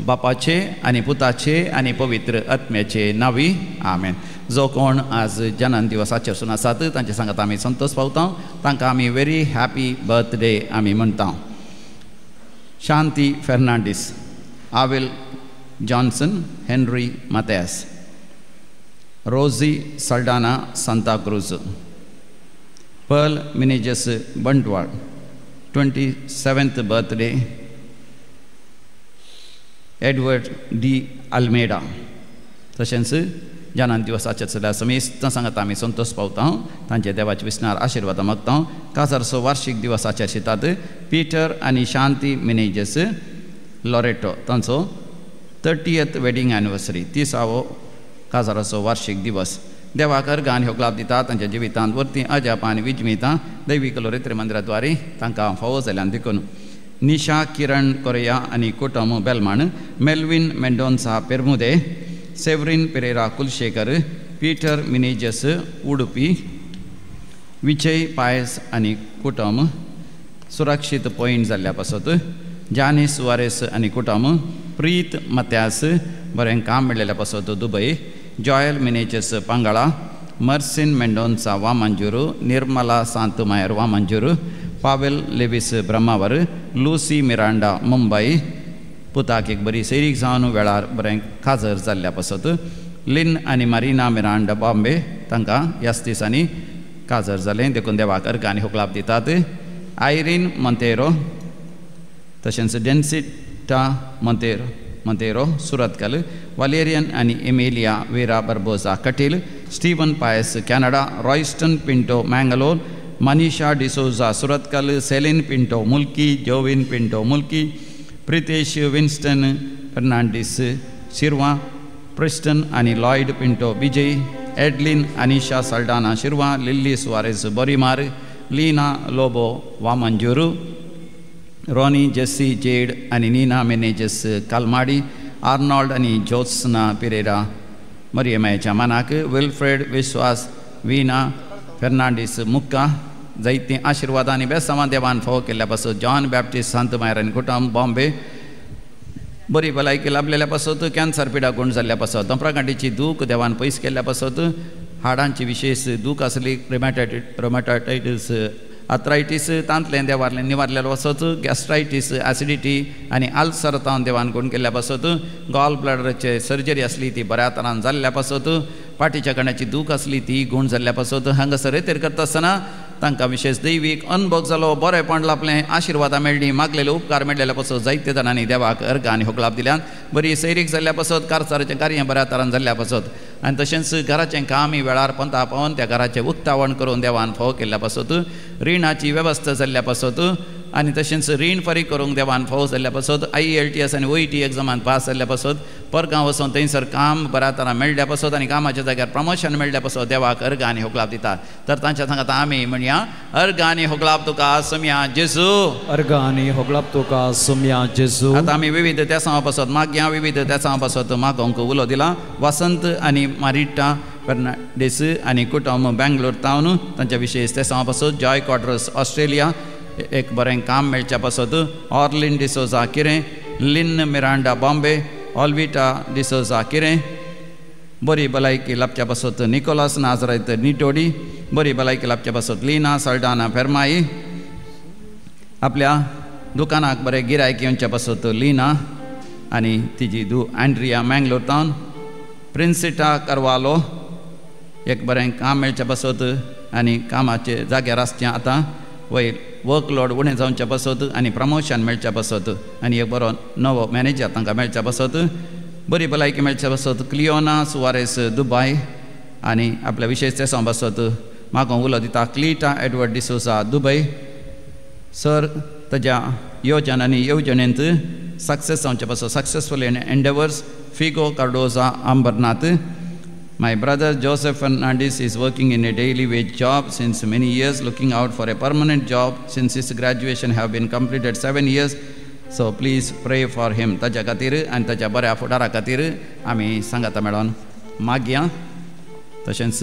बापाचे आनी पुताचे आनी पवित्र आत्म्याचे नावी आमेन. जो कोण आज जनन दिवसाचेर सून आसात तांचे सांगात आमी संतोष पावता, तांकां आमी व्हेरी हॅपी बर्थडे आमी म्हणटा. Shanti Fernandes, Avil Johnson, Henry Mathias, Rosy Saldanha Santacruz, Pearl Menezes Bantwal, 27th birthday, Edward D Almeida. तशेंच जनन दिवसाचेर जाल्यार समेस्त सांगात आमी संतोष पावता, तांचे देवाचे विसनार आशिर्वाद मागता. काजारचो वार्षीक दिवसाचेर शितात पीटर आनी शांती मिनेजस लॉरेटो, तांचो 30th wedding anniversary, 30वो काजाराचो वार्षीक दिवस. देवाक अर्घ आनी होगलाप दिता तांच्या जिवितांत वरती अजाप आनी विजमितां दैवीक लोरेत्री मंदिराद्वारे तांकां फावो जाल्यान देखून. निशा किरण कोरेया आनी कुटुंब Belman, Melvin Mendonca Permude, Severin Pereira Kulshekar, Peter Menezes Udupi, Vijay Pais आनी कुटुंब सुरक्षीत पॉयंट जाल्ल्या पासत, जानी सुवारेस आनी कुटुंब, प्रीत मत्यास बरें काम मेळ्ळेल्या पासत Dubai, Joel Menezes Pangala, Mercin Mendonca Vamanjoor, Nirmala Santmayar Vamanjoor, Pavel Lewis Brahmavar, Lucy Miranda Mumbai, पुताक एक बरी सैरीक जावन वेळार बरें खाजर जाल्ल्या पासत, लिन आनी मारिना मिरांडा बॉम्बे तांकां ह्याच दिसांनी काजर जालें देखून देवाक अर्घ आनी होगलाप दितात. आयरीन मोंतेरो तशेंच डेन्सिटा मोंतेरो सुरतकल, वालेरियन आनी Emilia Vera Barbosa Kateel, Steven Pais Canada, Royston Pinto Mangalore, Manisha D'Souza Surathkal, Celine Pinto Mulki, Jovin Pinto Mulki, Pritesh Winston Fernandes Shirva, Preston आनी Lloyd Pinto Vijay, Adeline Anisha Saldanha Shirva, Lily Soares Borimar, Leena Lobo Vamanjoor, Ronnie Jessy Jade आनी Nina मेनेजस कालमाडी, Arnold आनी Jyotsna Pereira मरियमायच्या मानाक, Wilfred विश्वास वीना फेर्नांडीस मुक्का, जायतीं आशिर्वाद आनी बेसांवां देवान फावो केल्ल्या पासत, जॉन बॅप्टिस्ट सांतमायर आनी कुटुंब बॉम्बे, बरी भलायकी लाभलेल्या पासत, कॅन्सर पिडा गूण जाल्ल्या पासत, दोंपरागांठीची दूख देवान पयस केल्ल्या पासत, हाडांची विशेष दूख आसली रोमॅटायटीस आर्थरायटीस तांतलें देवारलें निवारलें पासत, गॅस्ट्रायटीस एसिडिटी आनी आल्सर तावन देवान गूण केल्ल्या पासत, गॉल ब्लॅडरचे सर्जरी आसली ती बऱ्या तरान जाल्ल्या पासत, पाटीच्या कण्याची दूख आसली ती गूण जाल्ल्या पासत, हांगासर रेतेर करता आसतना तांकां विशेष दैवीक अनभोग जालो, बरेंपण लाभलें, आशिर्वादां मेळ्ळीं, मागलेले उपकार मेळ्ळेल्या पासत जायते जाणांनी देवाक अर्घ आनी होगलाप दिल्यान. बरी सैरीक जाल्ल्या पासत, कारसाराचें कार्य बऱ्या तरान जाल्ल्या पासत आनी तशेंच घराचें कामय वेळार पंता पावोवन त्या घराचें उक्तावण करून देवान फावो केल्ल्या पासत, रिणाची वेवस्था जाल्ल्या पासत आनी तशेंच रीण फारीक करूंक देवान फावो जाल्ल्या पासत, IELTS आनी OET एग्जामान पास जाल्ल्या पासत, परगांव वचून थंयसर काम बऱ्या तरान मेळ्ळ्या पासत आनी कामाच्या जाग्यार प्रमोशन मेळ्ळ्या पासत देवाक अर्घ आनी होगलाप दिता. तर तांच्या सांगात आमी म्हणया, अर्घ आनी होगलाप तुका सोम्या जेजू, अर्घ आनी होगलाप तुका सोम्या जेजू. आतां आमी विविध तेसांवा पासत मागया, विविध तेसांवा पासत मागोवंक उलो दिला. वसंत आनी मारिटा फेर्नांडीस आनी कुटुंब बेंगलोर तावन तांच्या विशेष तेसांवा पासत, जॉय क्वाड्रस ऑस्ट्रेलिया एक बरें काम मेळच्या पासत, ऑर्लिन डिसोजा किरें, लिन मिरांडा बॉम्बे, ऑल्विटा डिसोजा किरें, बरी भलायकी लाभच्या पासत निकोलास नाजरायत निटोडी, बरी भलायकी लाभच्या पासत लिना सल्डाना फेर्माई, आपल्या दुकानाक बरें गिरायक येवच्या पासत लिना आनी तिजी धूव अँड्रिया मँगलोर तावन, प्रिन्सिटा करवालो एक बरें काम मेळच्या पासत आनी कामाचे जाग्यार आसचें आतां वयर वर्कलोड उणें जावच्या पासत आनी प्रमोशन मेळच्या पासत आनी एक बरो नवो मॅनेजर तांकां मेळच्या पासत, बरी भलायकी मेळच्या पासत क्लियोना सुवारेस दुबाय आनी आपल्या विशेष तेसांव पासत मागोवंक उलो दिता क्लिटा एडवर्ड डिसोजा दुबय. सर ताज्या योजन आनी येवजणेंत सक्सेस जावचे पासत, successful in endeavours Figo Cardoza Ambernath. My brother Joseph Fernandez is working in a daily wage job since many years, looking out for a permanent job since his graduation have been completed 7 years. So please pray for him. ताच्या खातीर आनी ताच्या बऱ्या फुडारा खातीर आमी सांगाता मेळोन मागया. तशेंच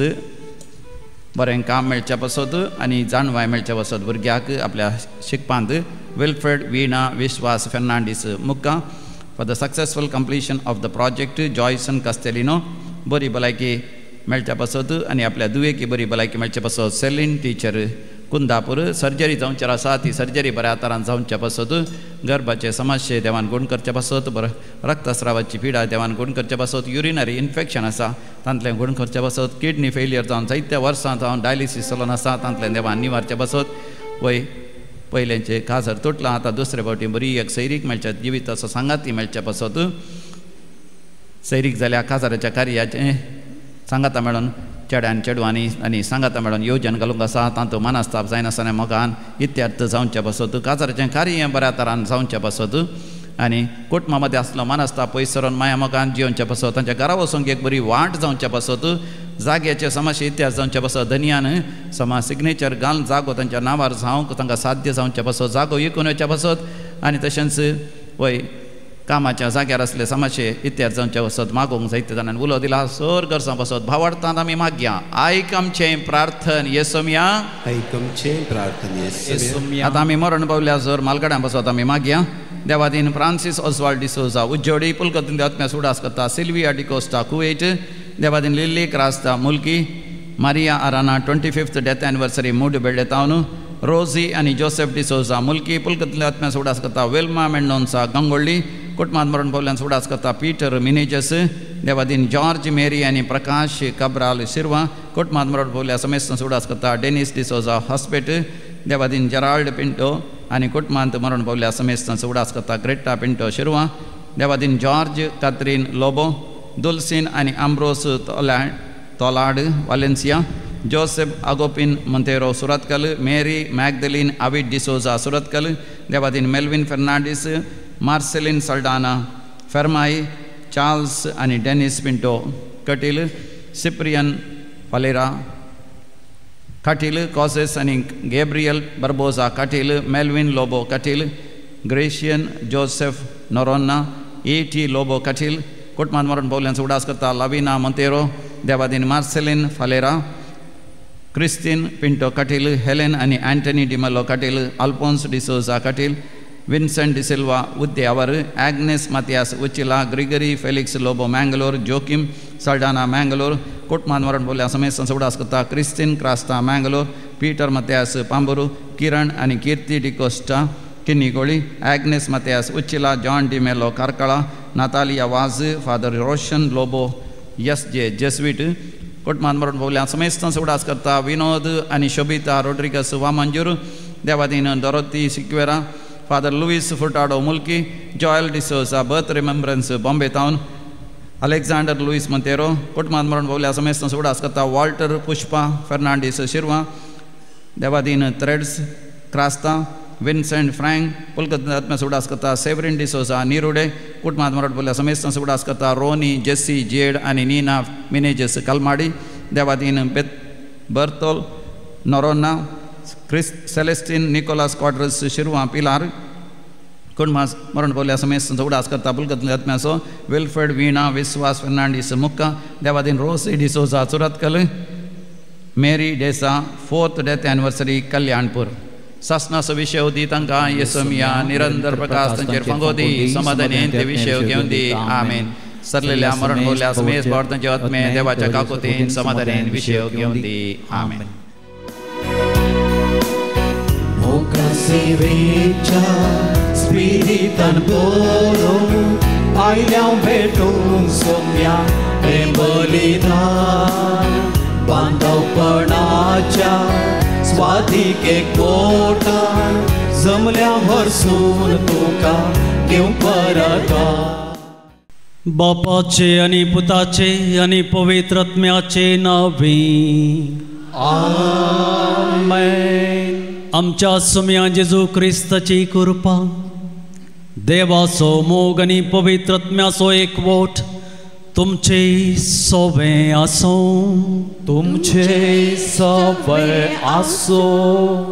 बरें काम मेळच्या पासत आनी जाणवाय मेळच्या पासत भुरग्याक आपल्या शिकपांत Wilfred Veena Vishwas Fernandes Mukka for the successful completion of the project. Joyson Castelino बरी भलायकी मेळच्या पासत आनी आपल्या दुयेकी बरी भलायकी मेळच्या पासत. सेलीन टिचर कुंदापूर सर्जरी जावचेर आसा ती सर्जरी बऱ्या तरान जावच्या पासत. गर्भाचे समस्ये देवान गुण करच्या पासत. बरं रक्तस्रावाची पिडा देवान गुण करच्या पासत. युरिनरी इन्फेक्शन आसा तांतलें गुण करच्या पासत. किडनी फेलियर जावन जायत्या वर्सां जावन डायलिसीस चलोन आसा तांतलें देवान निवारच्या पासत. वय पयलेंचें काजर तुटलां आतां दुसरे फावटी बरी एक सैरीक मेळच्या जिविताचो सांगाती मेळच्या पासत. सैरीक जाल्यार काजाराच्या कार्याचें सांगाता मेळोन चेड्यान चेडवांनी आनी सांगाता मेळोन योजन घालूंक आसा तांतूं मानस्ताप जायनासतना मोगान इत्यार्थ जावच्या पासत. काजाराचें कार्य बऱ्या तरान जावच्या पासत आनी कुटुंबा मदें आसलो मानस्ताप पयस सरोन माया मोगान जियोवच्या पासत. तांच्या घरा वचूंक एक बरी वाट जावच्या पासत. जाग्याचे समाशे इतिहास जावच्या पासत. धनयान समा सिग्नेचर घालून जागो तांच्या नांवार जावंक तांकां साध्य जावच्या पासत. जागो विकून वचच्या पासत आनी तशेंच वय कामाच्या जाग्यार आसले समाशे इतिहास जावच्या पासत मागूंक जायते जाणांनी उलो दिला. सर गरजां पासत भावार्थान आमी मागया. आयक आमचें प्रार्थन येसोमया. आयक आमचें प्रार्थन येसोमया. आतां आमी मरण पावल्या सर मालगड्यां पासत आमी मागया. देवादीन फ्रांसीस ओसवाल्ड डिसोजा उज्जोडी पुलकतीन आत्म्या उडास करता. सिल्विया डिकोस्टा कुवेट देवादीन Lily Crasta Mulki Maria Arana 25th death anniversary Moodubelle तावन रोजी आनी जोसेफ डिसोजा मुल्की पुलकतीन आत्म्या उडास करता. वेल्मा मेंडोन्सा गंगोळ्ळी कुटुंबांत मरण पावल्यान उडास करता. पीटर मिनेजस देवादीन जॉर्ज मेरी आनी प्रकाश कब्राल शिरवा कुटुंबांत मरण पावल्या समेस्त उडास करता. डेनिस डिसोजा हॉस्पेट देवादीन जेराल्ड पिंटो आनी कुटुंबांत मरण पावल्या समेस्त उडास करता. ग्रेटा पिंटो शिरवा देवादीन जॉर्ज कात्रीन लोबो दुलसीन आनी आम्ब्रोस तोलाड Valencia Joseph Agopin Monteiro Surathkal Mary Magdalene Avid D'Souza Surathkal Devadin Melvin Fernandes Marcelin Saldanha Fermai Charles आनी Denis Pinto Kateel Cyprian Faleira Kateel Causes आनी Gabriel Barbosa Kateel Melvin Lobo Kateel Gracian Joseph Noronha A T Lobo Kateel कुटुंबांत मरण पावल्यान उडास करता. लाविना Monteiro Devadin Marcelin Faleira Christine Pinto Kateel Helen आनी Antony D'Mello Kateel Alphonse D'Souza Kateel Vincent D'Silva Udyavar Agnes Mathias Uchila Gregory Felix Lobo Mangalore Joachim Saldanha Mangalore कुटुंबांत मरण पावल्या समेस्त उडास करता. Christine Crasta Mangalore Peter Mathias Pamburu Kiran आनी Keerthi D'Costa Kinnigoli Agnes Mathias Uchila John D'Mello Karkala Natalia Vaz father Roshan Lobo S J Jesuit कुटुंबांत मरण पावल्या समेस्त उडास करता. विनोद आनी शोभिता रोड्रिगस वामंजूर देवादीन Dorothy Sequeira father Luis Furtado Mulki Joel D'Souza birth remembrance Bombay town Alexander Luis Monteiro कुटुंबांत मरण पावल्या समेस्त उडास करता. वॉल्टर पुष्पा फेर्नांडीस शिरवा देवादीन थ्रेड्स क्रास्ता विन्सेंट फ्रँक पुलकत आत्म्या उडास करता. सेवरीन डिसोजा निरुडे कुटुंबांत मरण पावल्या समेस्त उडास करता. रोनी जेसी जेड आनी Nina Menezes Kalmadi Devadin Bertol Noronha Chris Celestine Nicholas Quadros Shirva Pilar कुटुंबांत मरण पावल्या समेस्त उडास करता. पुलकत आत्म्याचो विल्फ्रेड वीणा विस्वास फेर्नांडीस मुक्का Devadin Rosy D'Souza Surathkal Mary D'Sa 4th death anniversary Kalyanpur. सासनाचो विशय दी तांकां येसोमिया निरंतर प्रकाश तांचेर फांगो दी समाधानेन ते विशय घेवन दी. आमेन. सरलेल्या मरण पावल्या समेस्त भाव तांचे आत्मे देवाच्या काकुतीन समाधानेन विशय घेवन दी. आमेन. सेवेच्या स्पिरितान बोलोवन आयल्या भेटूंक सोम्या हें बलिदान बांदवपणाच्या स्वाधिके कोटान जमल्या व्हरसून तुका घेवंक परता. बापाचे आनी पुताचे आनी पवित्र आत्म्याचे नांवे आमेन. आमच्या सुम्या जेजू क्रिस्ताची कृपा, देवाचो मोग आनी पवित्र आत्म्याचो एकवट तुमचे सोवे आसूं. तुमचे सोवे आसूं.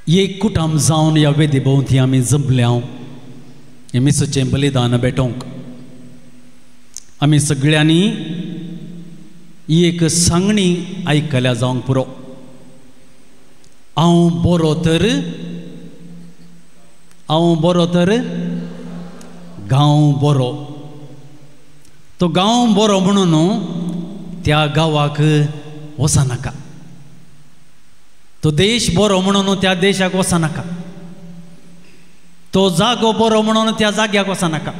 एक कुटुंब जावन ह्या वेदी भोंवती आमी जमल्या हें मिसाचें बलिदान भेटोवंक. आमी सगळ्यांनी ही एक सांगणी आयकल्या जावंक पुरो. हांव बरो तर, हांव बरो तर गांव बरो. तो गांव बरो म्हणून त्या गांवाक वचनाका, तो देश बरो म्हणून त्या देशाक वचनाका, तो जागो बरो म्हणून त्या जाग्याक वचनाका,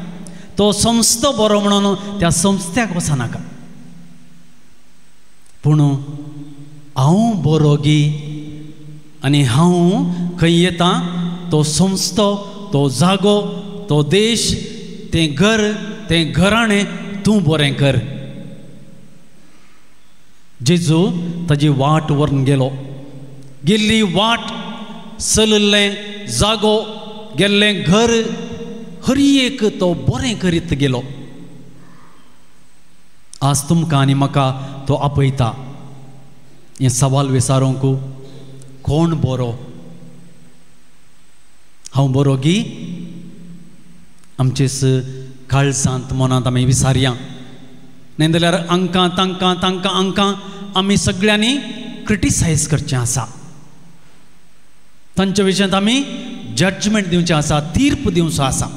तो संस्थो बरो म्हणून त्या संस्थ्याक वचनाका. पूण हांव बरो गी आनी हांव खंय येता तो संस्थो, तो जागो, तो देश, तें घर, तें घराणें तूं बरें कर. जेजू ताजी वाट व्हरून गेलो. गेल्ली वाट, चलिल्लें जागो, गेल्लें घर, हर एक तो बरें करीत गेलो. आज तुमकां आनी म्हाका तो आपयता. हें सवाल विचारूंक कोण बरो? हांव बरो गी? आमचेच काळजांत मनांत आमी विचारया. न्ही जाल्यार आंकां तांकां तांकां आंकां आमी सगळ्यांनी क्रिटिसायज करचें आसा. तांच्या विशयांत आमी जजमेंट दिवचें आसा, तीर्प दिवचो आसा.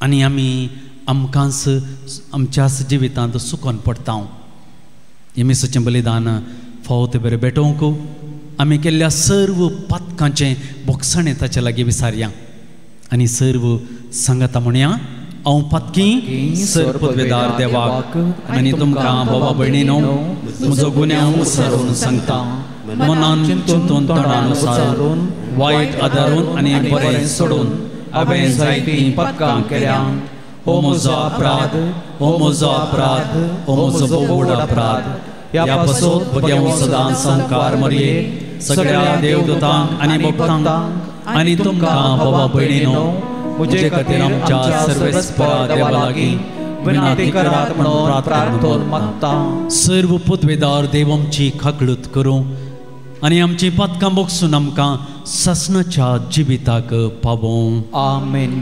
आनी आमी आमकांच आमच्याच जिवितांत सुकोन पडटा. हें मिसाचें बलिदान फावो तें बरें भेटोवंक आमी केल्ल्या सर्व पातकांचें बोगसणें ताचे लागीं विचारया आनी सर्व सांगता म्हणया, हांव पातकी सर पदवेदार देवाक आनी तुमकां बाबा भयणीनो म्हजो गुन्यांव विचारून सांगता. मनान चिंतून तोंडान उचारून वायट आदारून आनी बरें सोडून हांवें जायतीं पातकां केल्या. हो म्हजो अपराध, हो म्हजो अपराध, हो म्हजो व्हड अपराध. ह्या पासत भगेंव सदां संकार मरये सगळ्या देवदूतांक आनी भक्तांक आनी तुमकां बाबा भयणीनो म्हजे खातीर आमच्या सर्वेस्परा देवा लागीं विनंती करात म्हणून प्रार्थना मागता. सर्व पदवेदार देव आमची काकळूत करूं आनी आमची पातकां बगसून आमकां सासणाच्या जिविताक पावों. आमेन.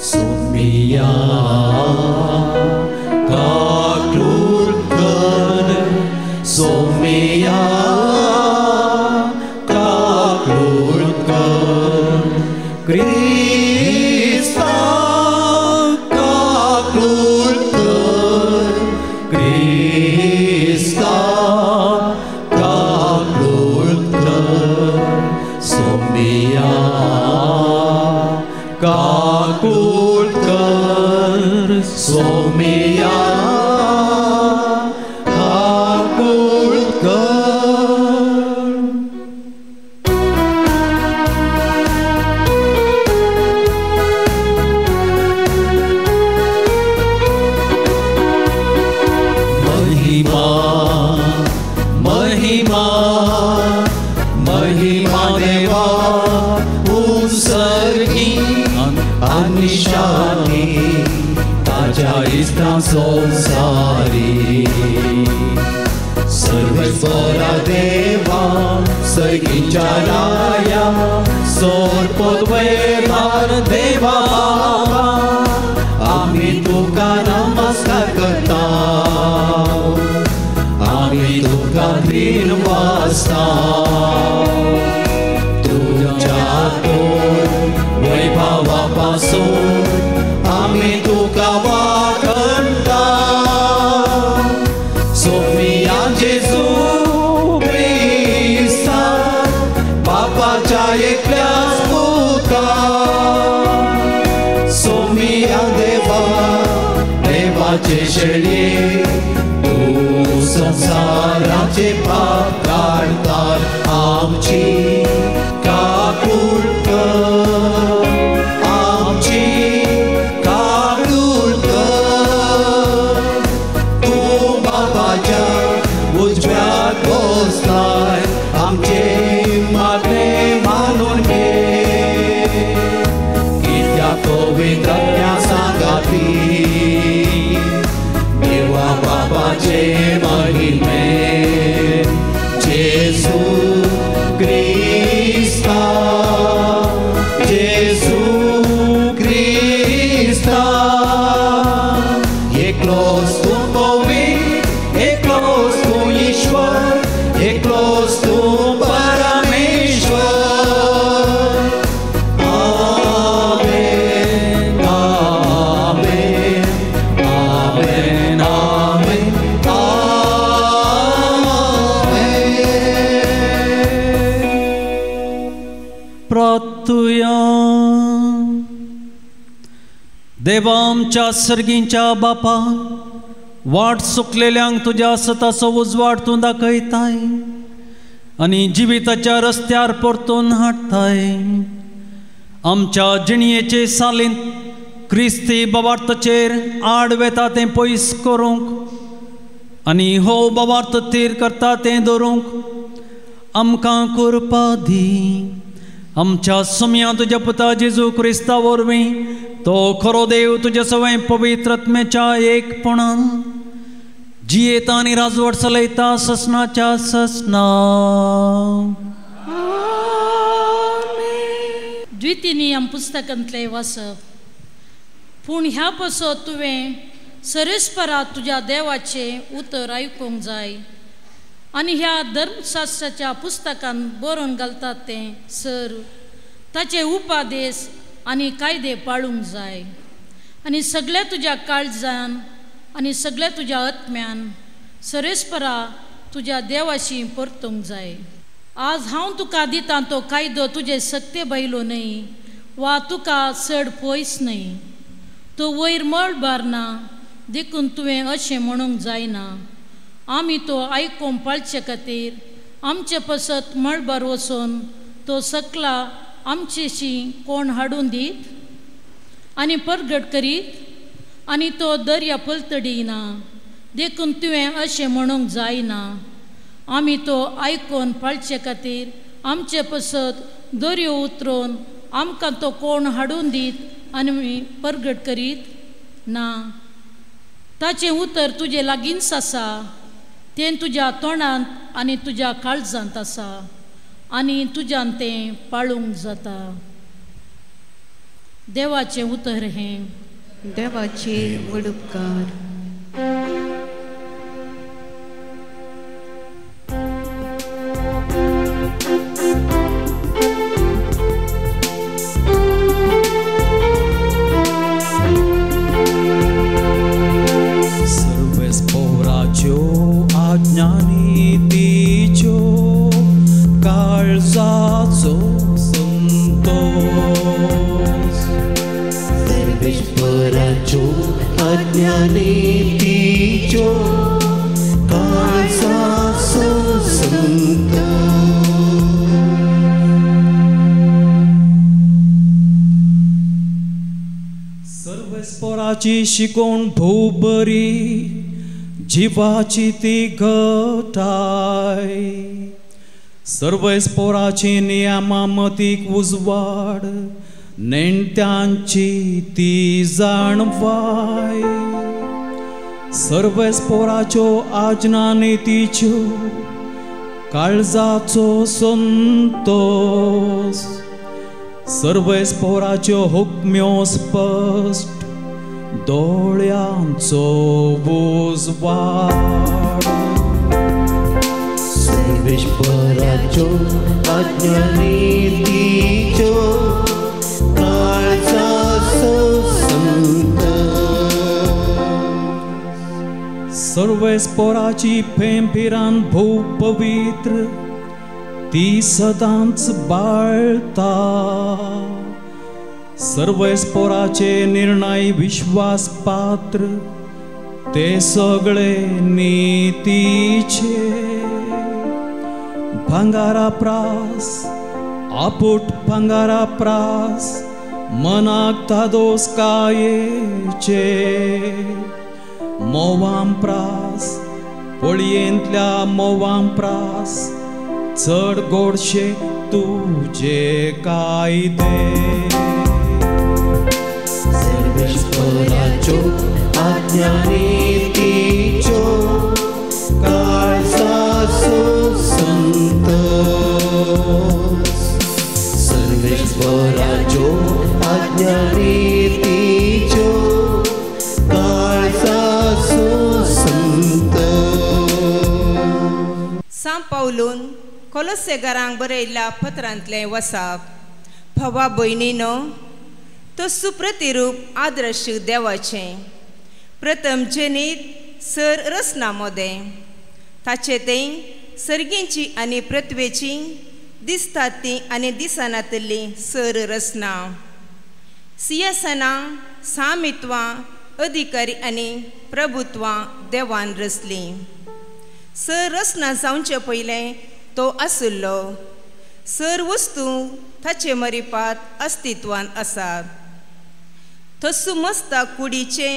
सोमिया काकळूत कर, सोमिया काकळूत कर, क्रिस्ता काकळूत कर, क्रिस्ता काकळूत कर, सोमिया काकळूत कर, सोमिया काकळूत कर. महिमा महिमा महिमा देवा उत्सर्गी आनी शांती ताज्या इश्टां संवसारी. सर्वेस्परा देवा सर्गीच्या राया सोर पदवेदार देवा बाबा आमी तुका नमस्कार करता, आमी तुका धीर वाचता. तुज्या तोर वैभवा पासून आमी तुका वाखणटा. सोफिया जेजू क्रिस्ता बापाच्या एकल्याच पुता, सोमिया देवा देवाचे शेळये तूं संवसाराचे पाप काडता आमची काकूट कर, आमची काकूट कर. तूं बाबाच्या उजव्याक बसलाय आमचे मागणे मानून घे. कित्याक पवित्र सांगाती देवा बाबाचे प्रार्थुया. देवा आमच्या सर्गींच्या बापा, वाट चुकलेल्यांक तुज्या सताचो उजवाड तूं दाखयताय आनी जिविताच्या रस्त्यार परतून हाडटाय. आमच्या जिणयेचे सालींत क्रिस्ती बाबार्थाचेर आड वेता तें पयस करूंक आनी हो बाबार्थ थीर करता तें धरूंक आमकां कृपा दी. आमच्या सुम्या तुज्या पुता जेजू क्रिस्ता वरवीं तो खरो देव तुज्या सवय पवित्र आत्म्याच्या एकपणान जियेता आनी राजवट चलयता ससनाच्या ससना. द्वितीय नियम पुस्तकांतलें वाचप. पूण ह्या पासत तुवें सरेस्परा तुज्या देवाचें उतर आयकूंक जाय आनी ह्या धर्मशास्त्राच्या पुस्तकान बरोवन घालतात तें सर ताचे उपादेश आनी कायदे पाळूंक जाय आनी सगळ्या तुज्या काळजान आनी सगळ्या तुज्या आत्म्यान सरेस्परा तुज्या देवाशी परतूंक जाय. आज हांव तुका दितां तो कायदो तुजे सक्ते भायलो न्हय वा तुका चड पयस न्हय. तो वयर मळबार ना देखून तुवें अशें म्हणूंक जायना. आमी तो आयकूंक पाळचे खातीर आमचे पसत मळबार वचून तो सकला आमचेशी कोण हाडून दीत आनी परगट करीत आनी तो दर्या पलतडी ना देखून तुवें अशें म्हणूंक जायना. आमी तो आयकून पाळचे खातीर आमचे पसत दर्यो उतरून आमकां तो कोण हाडून दीत आनी परगट करीत ना. ताचें उतर तुजे लागींच आसा, तें तुज्या तोंडांत आनी तुज्या काळजांत आसा आनी तुज्यान तें पाळूंक जाता. देवाचें उतर हें. देवाचे व्हड उपकार. सर्वेस्पोराच्यो आज्ञानितीच्यो काळजाचो संतोष. सर्वेस्पोराच्यो आज्ञानितीच्यो काळजाचो संतोष. सर्वेस्पोराची शिकोवण भोव बरी, जिवाची ती घटाय. सर्वेस्पोराची नियमा मतीक उजवाड, नेणट्यांची ती जाणवाय. सर्वेस्पोराच्यो आज्ञा नितीच्यो काळजाचो संतोष. सर्वेस्पोराच्यो हुकम्यो स्पश्ट, दोळ्यांचो उजवाड. सर्वेस्पोराच्यो आज्ञा नितीच्यो काळजाचो संतोष. सर्वेस्पोराची फेंभिरान भोव पवित्र, ती सदांच बाळता. सर्वेस्पोराचे निर्णय विश्वास पात्र, ते सगळे नितीचे. भांगारा प्रास आपुट भांगारा प्रास, मनाक धादोस कायेचे. मोवां प्रास पोळयेंतल्या मोवां प्रास, चड गोडशे तुजे कायदे. सर्वेस्पोराच्यो आज्ञा नितीच्यो काळजाचो संतोष. सर्वेस्पोराच्यो आज्ञा नितीच्यो काळजाचो संतोष. सांत पावलून कोलोसेगारांक बरयल्ल्या पत्रांतलें वसाप. भावा भयणीनो, तो सुप्रतिरूप आदर्श देवाचें प्रथम जनीत सर रचना मोदें ताचे तें सर्गींची आनी पृथ्वेची दिसतात ती आनी दिसनातली सर रचना सिंहासनां सामित्वां अधिकारी आनी प्रभुत्वां देवान रचलीं. सर रचना जावचे पयलें तो आसुल्लो. सर वस्तू ताचे मरिपात अस्तित्वान आसात. तसू मस्ता कुडीचें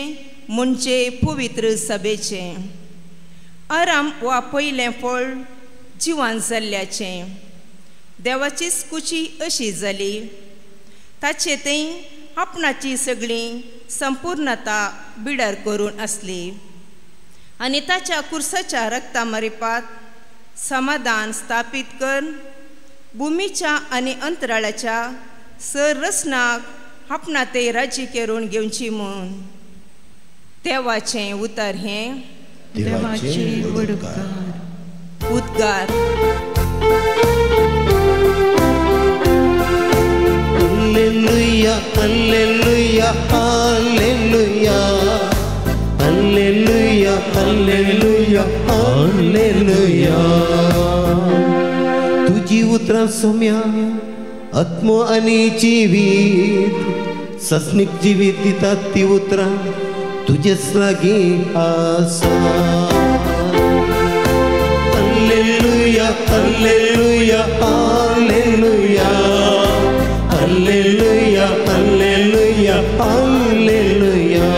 म्हणजे पवित्र सभेचें आराम वा पयलें फळ जिवान जाल्ल्याचें देवाचीच कुची अशी जाली. ताचे थंय आपणाची सगळी संपूर्णता बिडर करून आसली आनी ताच्या कुर्साच्या रक्ता मरिपात समाधान स्थापीत कर भुमीच्या आनी अंतराळाच्या सर रचनाक आपणा ते राज्य करून घेवची म्हूण. देवाचें उतर हें देवाचे उद्गार. उद्गार. Alleluia, alleluia, alleluia, alleluia, alleluia, alleluia. तुजी उतरां सोम्या आत्मो आनी जिवीत सस्नीक जिवीत दितात ती उतरां तुजेच लागीं आसा. Alleluia, alleluia, alleluia, alleluia, alleluia, alleluia.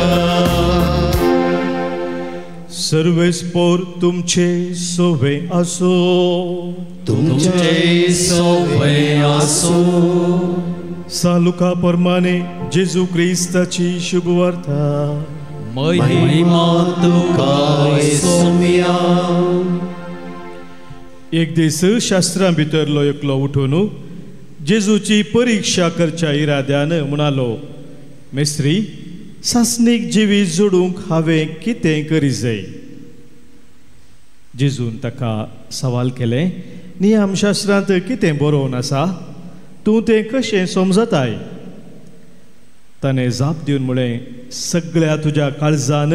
सर्वेस्पोर तुमचे सोवे आसो. तुमचे सोवे आसो. सालुका प्रमाणे जेजू क्रिस्ताची शुभवार्ता. महिमा तुका सोम्या. एक दीस शास्त्रां भितरलो एकलो उठून जेजूची परीक्षा करच्या इराद्यान म्हणालो, मेस्त्री, सासणीक जिवीत जोडूंक हांवें कितें करी जाय? जेजून ताका सवाल केलें, नियमशास्त्रांत कितें बरोवन आसा, तूं तें कशें समजताय? ताणें जाप दिवन म्हळें, सगळ्या तुज्या काळजान,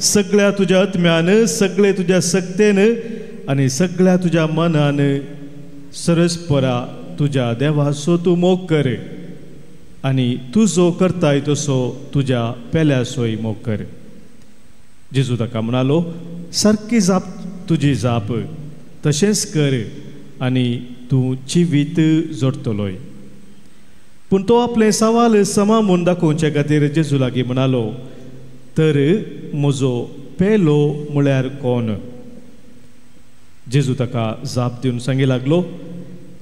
सगळ्या तुज्या आत्म्यान, सगळे तुज्या सक्तेन आनी सगळ्या तुज्या मनान सरस्परा तुज्या देवाचो तूं मोग कर आनी तुजो करताय तसो तुज्या पेल्याचोय मोग कर. जेजू ताका म्हणालो, सारकी जाप तुजी जाप, तशेंच कर आनी तूं जिवीत जोडटलोय. पूण तो आपलें सवाल समा म्हूण दाखोवचे खातीर जेजू लागीं म्हणालो, तर म्हजो पेलो म्हळ्यार कोण? जेजू ताका जाप दिवन सांगी लागलो,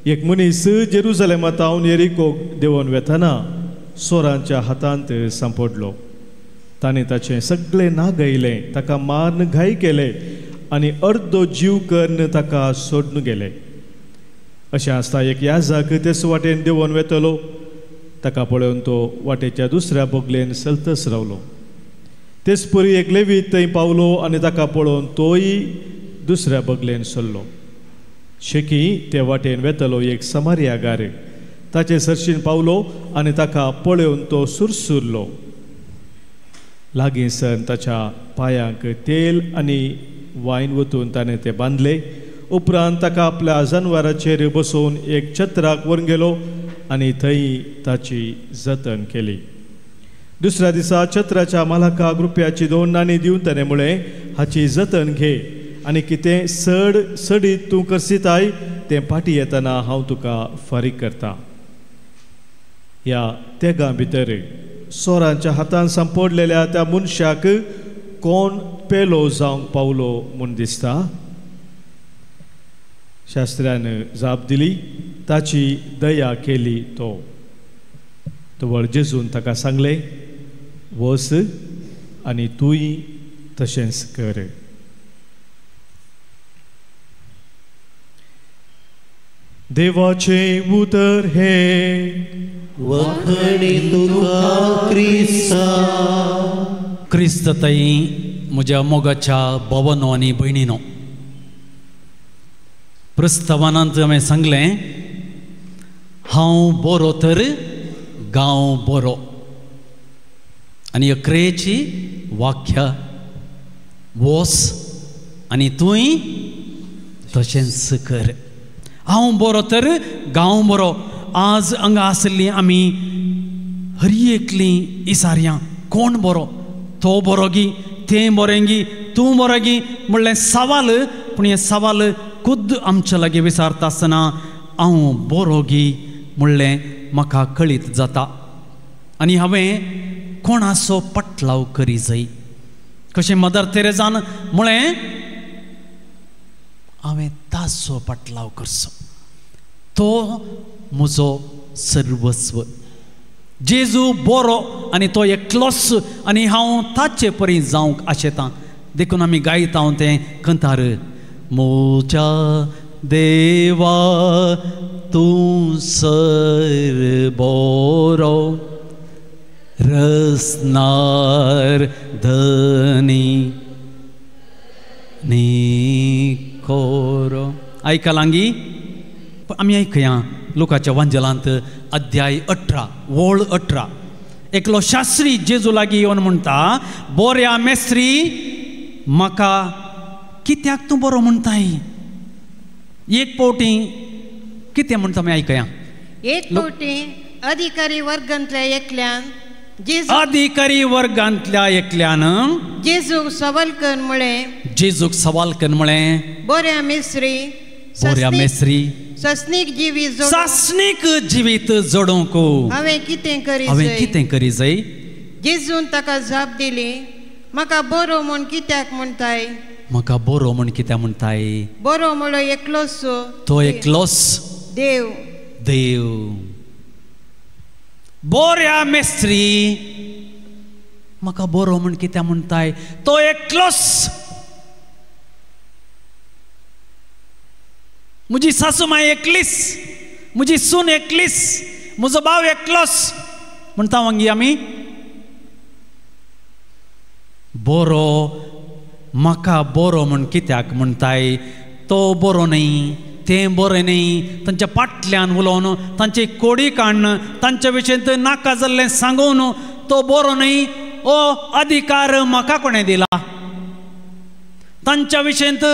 एक मनीस जेरुजलेमा तावन येरिकोक देंवन वेतना चोरांच्या हातांत सांपडलो. ताणें ताचें सगळें नागयलें, ताका मारून घाय केले आनी अर्दो जीव करून ताका सोडून गेले. अशें आसता एक याजक तेच वाटेन देंवन वेतलो. ताका पळोवन तो वाटेच्या दुसऱ्या बगलेन सलतस रावलो. तेच परी एक लेवीत थंय पावलो आनी ताका पळोवन तोय दुसऱ्या बगलेन सरलो. शेकी ते वाटेन वेतलो एक समारियागार ताचे सरशीन पावलो आनी ताका पळोवन तो सुरसुरलो. लागीं सर ताच्या पांयांक तेल आनी वायन वतून ताणें तें बांदलें. उपरांत ताका आपल्या जनवराचेर बसोवन एक छत्राक व्हरून गेलो आनी थंय ताची जतन केली. दुसऱ्या दिसा छत्राच्या मालकाक रुपयाची 2 नाणी दिवन ताणें म्हळें, हाची जतन घे आनी कितें सड सडीत तूं करसिताय तें फाटीं येतना हांव तुका फारीक करता. ह्या तेगां भितर चोरांच्या हातान सांपडलेल्या त्या मनशाक कोण पेलो जावंक पावलो म्हूण दिसता? शास्त्र्यान जाप दिली, ताची दया केली तो. तवळ जेजून ताका सांगलें, वस आनी तूंय तशेंच कर. देवाचें उतर हें. वखणी तुका क्रिस्ता. क्रिस्त ताई म्हज्या मोगाच्या भवनो आनी भयणीनो, प्रस्तावनांत हांवें सांगलें, हांव बरो तर गांव बरो. आनी अक्रेची वाक्य वोस आनी तूंय तशेंच कर. हांव बरो तर गांव बरो. आज हांगा आसली आमी हरी एकली इसारया, कोण बरो, तो बरो गी, तें बरें गी, तूं बरो गी म्हणलें सवाल. पूण हें सवाल खुद्द आमच्या लागीं विचारता आसतना हांव बरो गी म्हणलें म्हाका कळीत जाता. आनी हांवें कोणाचो पटलाव करी जाय. कशें मदर तेरेजान म्हळें हांवें ताचो पटलाव करचो, तो म्हजो सर्वस्व. जेजू बरो आनी तो एकलोच आनी हांव ताचे परी जावंक आशेतां. देखून आमी गायता हांव तें कंतार, म्हज्या देवा तूं सर बरो रसनार धनी निकोरो. आयकलांगी आमी आयकया लुकाच्या वांजेलांत अध्याय 18 वळ 18. एकलो शास्त्री जेजू लागीं येवन म्हणटा, बोऱ्या मेस्त्री म्हाका कित्याक तूं बरो म्हणटाय? एक पावटी कितें म्हणटा आमी आयकया. एक पावटी अधिकारी वर्गांतल्या एकल्यान अधिकारी वर्गांतल्या एकल्यान जेजूक सवाल कर म्हळें, जेजूक सवाल कर म्हळें, बोऱ्या मेस्त्री, बोऱ्या मेस्त्री, सासणीक जिवीत, सासणीक जिवीत जोडूंक हांवें कितें करी, हांवें कितें करी जाय? जेजून ताका जाप दिली, म्हाका बरो म्हूण कित्याक म्हणटाय? म्हाका बरो म्हूण कित्याक म्हणटाय? बरो म्हणलो एकलोच, तो एकलोच देव. देव. बोऱ्या मेस्त्री म्हाका बरो म्हूण कित्याक म्हणटाय? तो एकलोच. म्हजी सासू माय एकलीच, म्हजी सून एकलीच, म्हजो भाव एकलोच म्हणटा मागीर आमी बरो म्हाका बरो म्हूण कित्याक म्हणटाय? तो बरो न्हय, तें बरें न्हय, तांच्या फाटल्यान उलोवन, तांची कोडी काडून, तांच्या विशयंत नाका जाल्लें सांगून तो बरो न्हय, ओ अधिकार म्हाका कोणें दिला? तांच्या विशयंत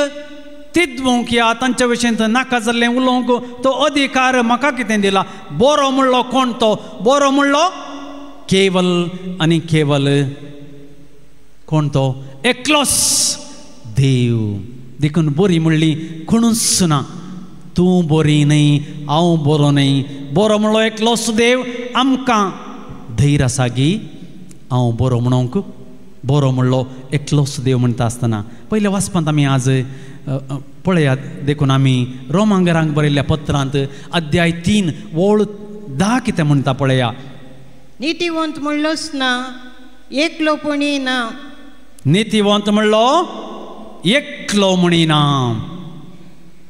तिदवंक या तांच्या विशयंत नाका जाल्लें उलोवंक तो अधिकार म्हाका कितें दिला? बरो म्हणलो कोण तो? बरो म्हणलो केवल आनी केवल कोण तो? एकलोच देव. देखून बरी म्हणली कोणूच ना. तूं बरी न्हय, हांव बरो न्हय, बरो म्हणलो एकलोच देव. आमकां धैर्य आसा गी हांव बरो म्हणूंक? बरो म्हणलो एकलोच देव म्हणटा आसतना पयल्या वाचपांत आमी आज पळयात. देखून आमी रोमांगरांक बरयल्ल्या पत्रांत अध्याय 3 वळ 10 कितें म्हणटा पळया. नितीवंत म्हणलोच ना, एकलो पुणी ना. नितीवंत म्हणलो एकलो म्हणी ना,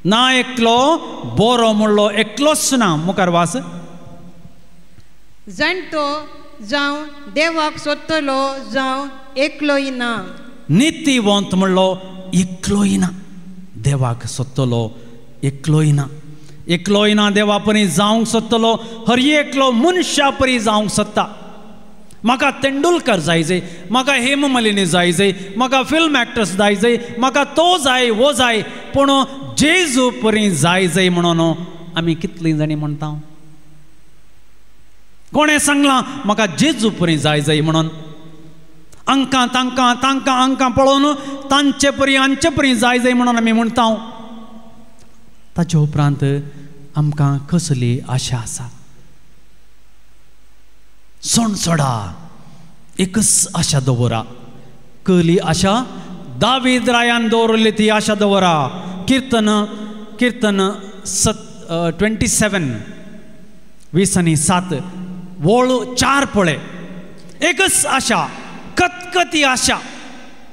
ना एकलो बरो म्हणलो एकलोच ना. मुखार वास. जाणटो जावं देवाक सोदतलो जावं एकलोय ना. नितीवंत म्हणलो एकलोय ना, देवाक सोदतलो एकलोय ना, एकलोय ना, देवा परी जावंक सोदतलो हर एकलो मनशा परी जावंक सोदता. म्हाका तेंडुलकर जाय जाय, म्हाका हेममालिनी जाय जाय, म्हाका फिल्म एक्ट्रस जाय जाय, म्हाका तो जाय वो जाय, पूण जेजू परी जाय जाय म्हणून आमी कितलीं जाणीं म्हणटा? कोणें सांगलां म्हाका जेजू परी जाय जाय म्हणून? अंकां तांकां तांकां अंकां पळोवन तांचे परी आमचे परी जाय जाय म्हणून आमी म्हणटा. ताचे उपरांत आमकां कसली आशा आसा? सोणसोडा एकच आशा दवरा. कसली आशा? दावीद रायान दवरली ती आशा दवरा. किर्तन किर्तन 27 20 आणि 7 वळ 4 पळय. एकच आशा, कतकती आशा.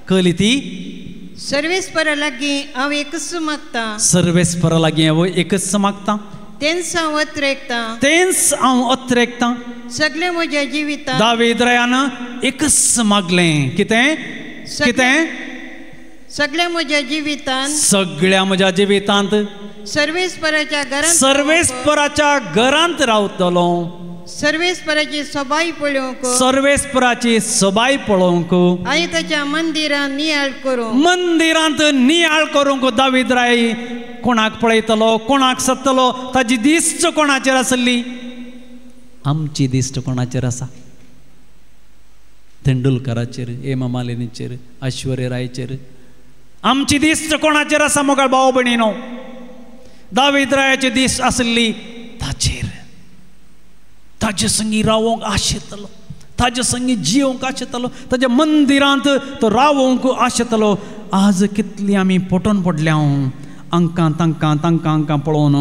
कसली ती? सर्वेस्परा लागीं हांव एकच मागता. सर्वेस्परा लागीं हांव एकच मागता, तेंच हांव अत्रेकतां, तेंच हांव अत्रेकतां सगळें म्हज्या जिवितांत. दावीद रायान एकच मागलें. कितें? कितें? सगळ्या म्हज्या जिवितांत, सगळ्या म्हज्या जिवितांत सर्वेस्पराच्या घरांत, सर्वेस्पराच्या घरांत रावतलो, सर्वेस्पराची सोबाय पळोवंक, सर्वेस्पराची सोबाय पळोवंक आनी ताच्या मंदिरांत नियाळ करूंक, मंदिरांत नियाळ करूंक. दावीद राय कोणाक पळयतलो, कोणाक सत्तलो, ताजी दिश्ट कोणाचेर आसली? आमची दिश्ट कोणाचेर आसा? तेंडुलकराचेर, हेमा मालिनीचेर, ऐश्वर्या रायचेर. आमची दिश्ट कोणाचेर आसा मोगाळ भाव भयणीनो? दावीद रायाची दिश्ट आसली ताचेर. ताजे संगी रावोंक आशेतलो, ताजे संगी जियोंक आशेतलो, ताज्या मंदिरांत तो रावोंक आशेतलो. आज कितली आमी पोटोन पडल्या, आंकां तांकां तांकां आंकां पळोवन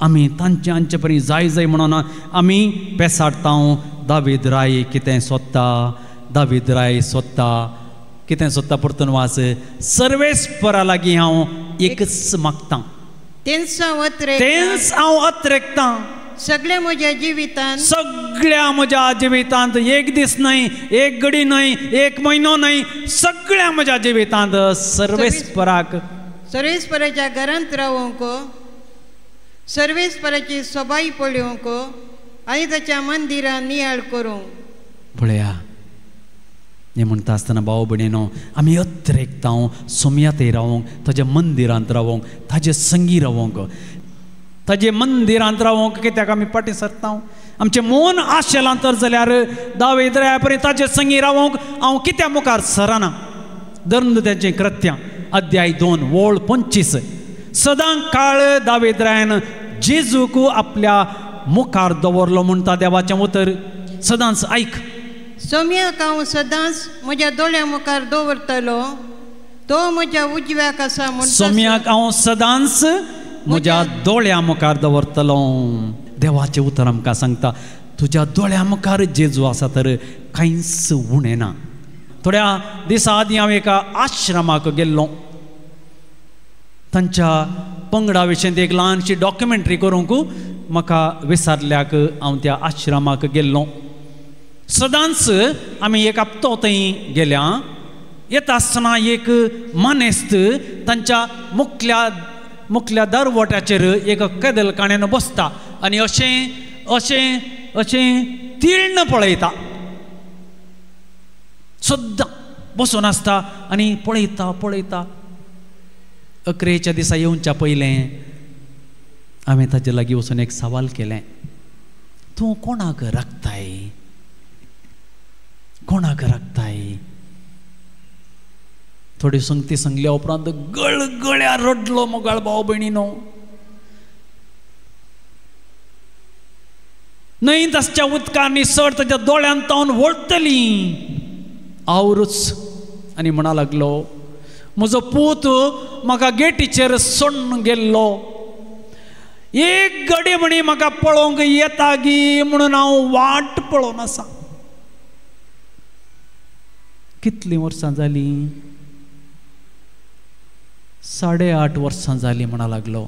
आमी तांचे आमचे परी जाय जाय म्हणून आमी पेसाडटा. दावीद राय कितें सोदता? दावीद राय सोदता कितें सोदता? परतून वाच. सर्वेस्परा लागीं हांव एकच मागतां, तेंच हांव अत्रेकतां सगळ्या म्हज्या जिवितांत, सगळ्या म्हज्या जिवितांत, एक दीस न्हय, एक घडी न्हय, एक म्हयनो न्हय, सगळ्या म्हज्या जिवितांत सर्वेस्पराक, सर्वेस्पराच्या घरांत रावंक, सर्वेस्पराची सोबाय पळोवंक आनी ताच्या मंदिरान नियाळ करूंक. पळया, हें म्हणटा आसतना भाव भयणीनो, आमी अत्रेकतां सोमयातय रावोंक, ताज्या मंदिरांत रावोंक, ताजे संगी रावोंक, ताजे मंदिरांत रावोंक. कित्याक आमी फाटीं सरता? आमचें मन आशेलां तर जाल्यार दावीद राया परी ताजे संगी रावोंक हांव कित्या मुखार सरना? धर्मदूतांचीं कृत्यां अध्याय 2 वळ 25. सदां काळ दावीद रायान जेजूक आपल्या मुखार दवरलो म्हणटा देवाचें उतर. सदांच आयक, सोम्याक हांव सदांच म्हज्या दोळ्या मुखार दवरतलो, तो म्हज्या उजव्याक आसा म्हूण. सोम्याक हांव सदांच म्हज्या दोळ्या मुखार दवरतलो. देवाचें उतर आमकां सांगता, तुज्या दोळ्या मुखार जेजू आसा तर कांयच उणें ना. थोड्या दिसा आदीं हांव एका आश्रमाक गेल्लो. तांच्या पंगडा विशीं एक ल्हानशी डॉक्युमेंट्री करूंक म्हाका विसारल्याक हांव त्या आश्रमाक गेल्लो. सदांच आमी एक हप्तो थंय गेल्या. येता आसतना एक मानेस्त तांच्या मुखल्या मुखल्या दरवट्याचेर एक कदेल काण्यान बसता आनी अशें अशें अशें तीर्ण पळयता. सद्दां बसून आसता आनी पळयता पळयता. अकरेच्या दिसा येवच्या पयलें हांवें ताजे लागीं वचून एक सवाल केलें, तूं कोणाक राखताय? कोणाक राखताय? थोडी संगती सांगल्या उपरांत गळगळ्या रडलो मोगाळ भाव भयणीनो. न्हंयत आसच्या उदकांनी सर ताच्या दोळ्यांत तावन वळतली आवरूच. आनी म्हणा लागलो, म्हजो पूत म्हाका गेटीचेर सोडून गेल्लो, एक घडी म्हणी म्हाका पळोवंक येता गी म्हणून हांव वाट पळोवन आसा. कितलीं वर्सां जालीं? 8.5 वर्सां जालीं म्हणा लागलो.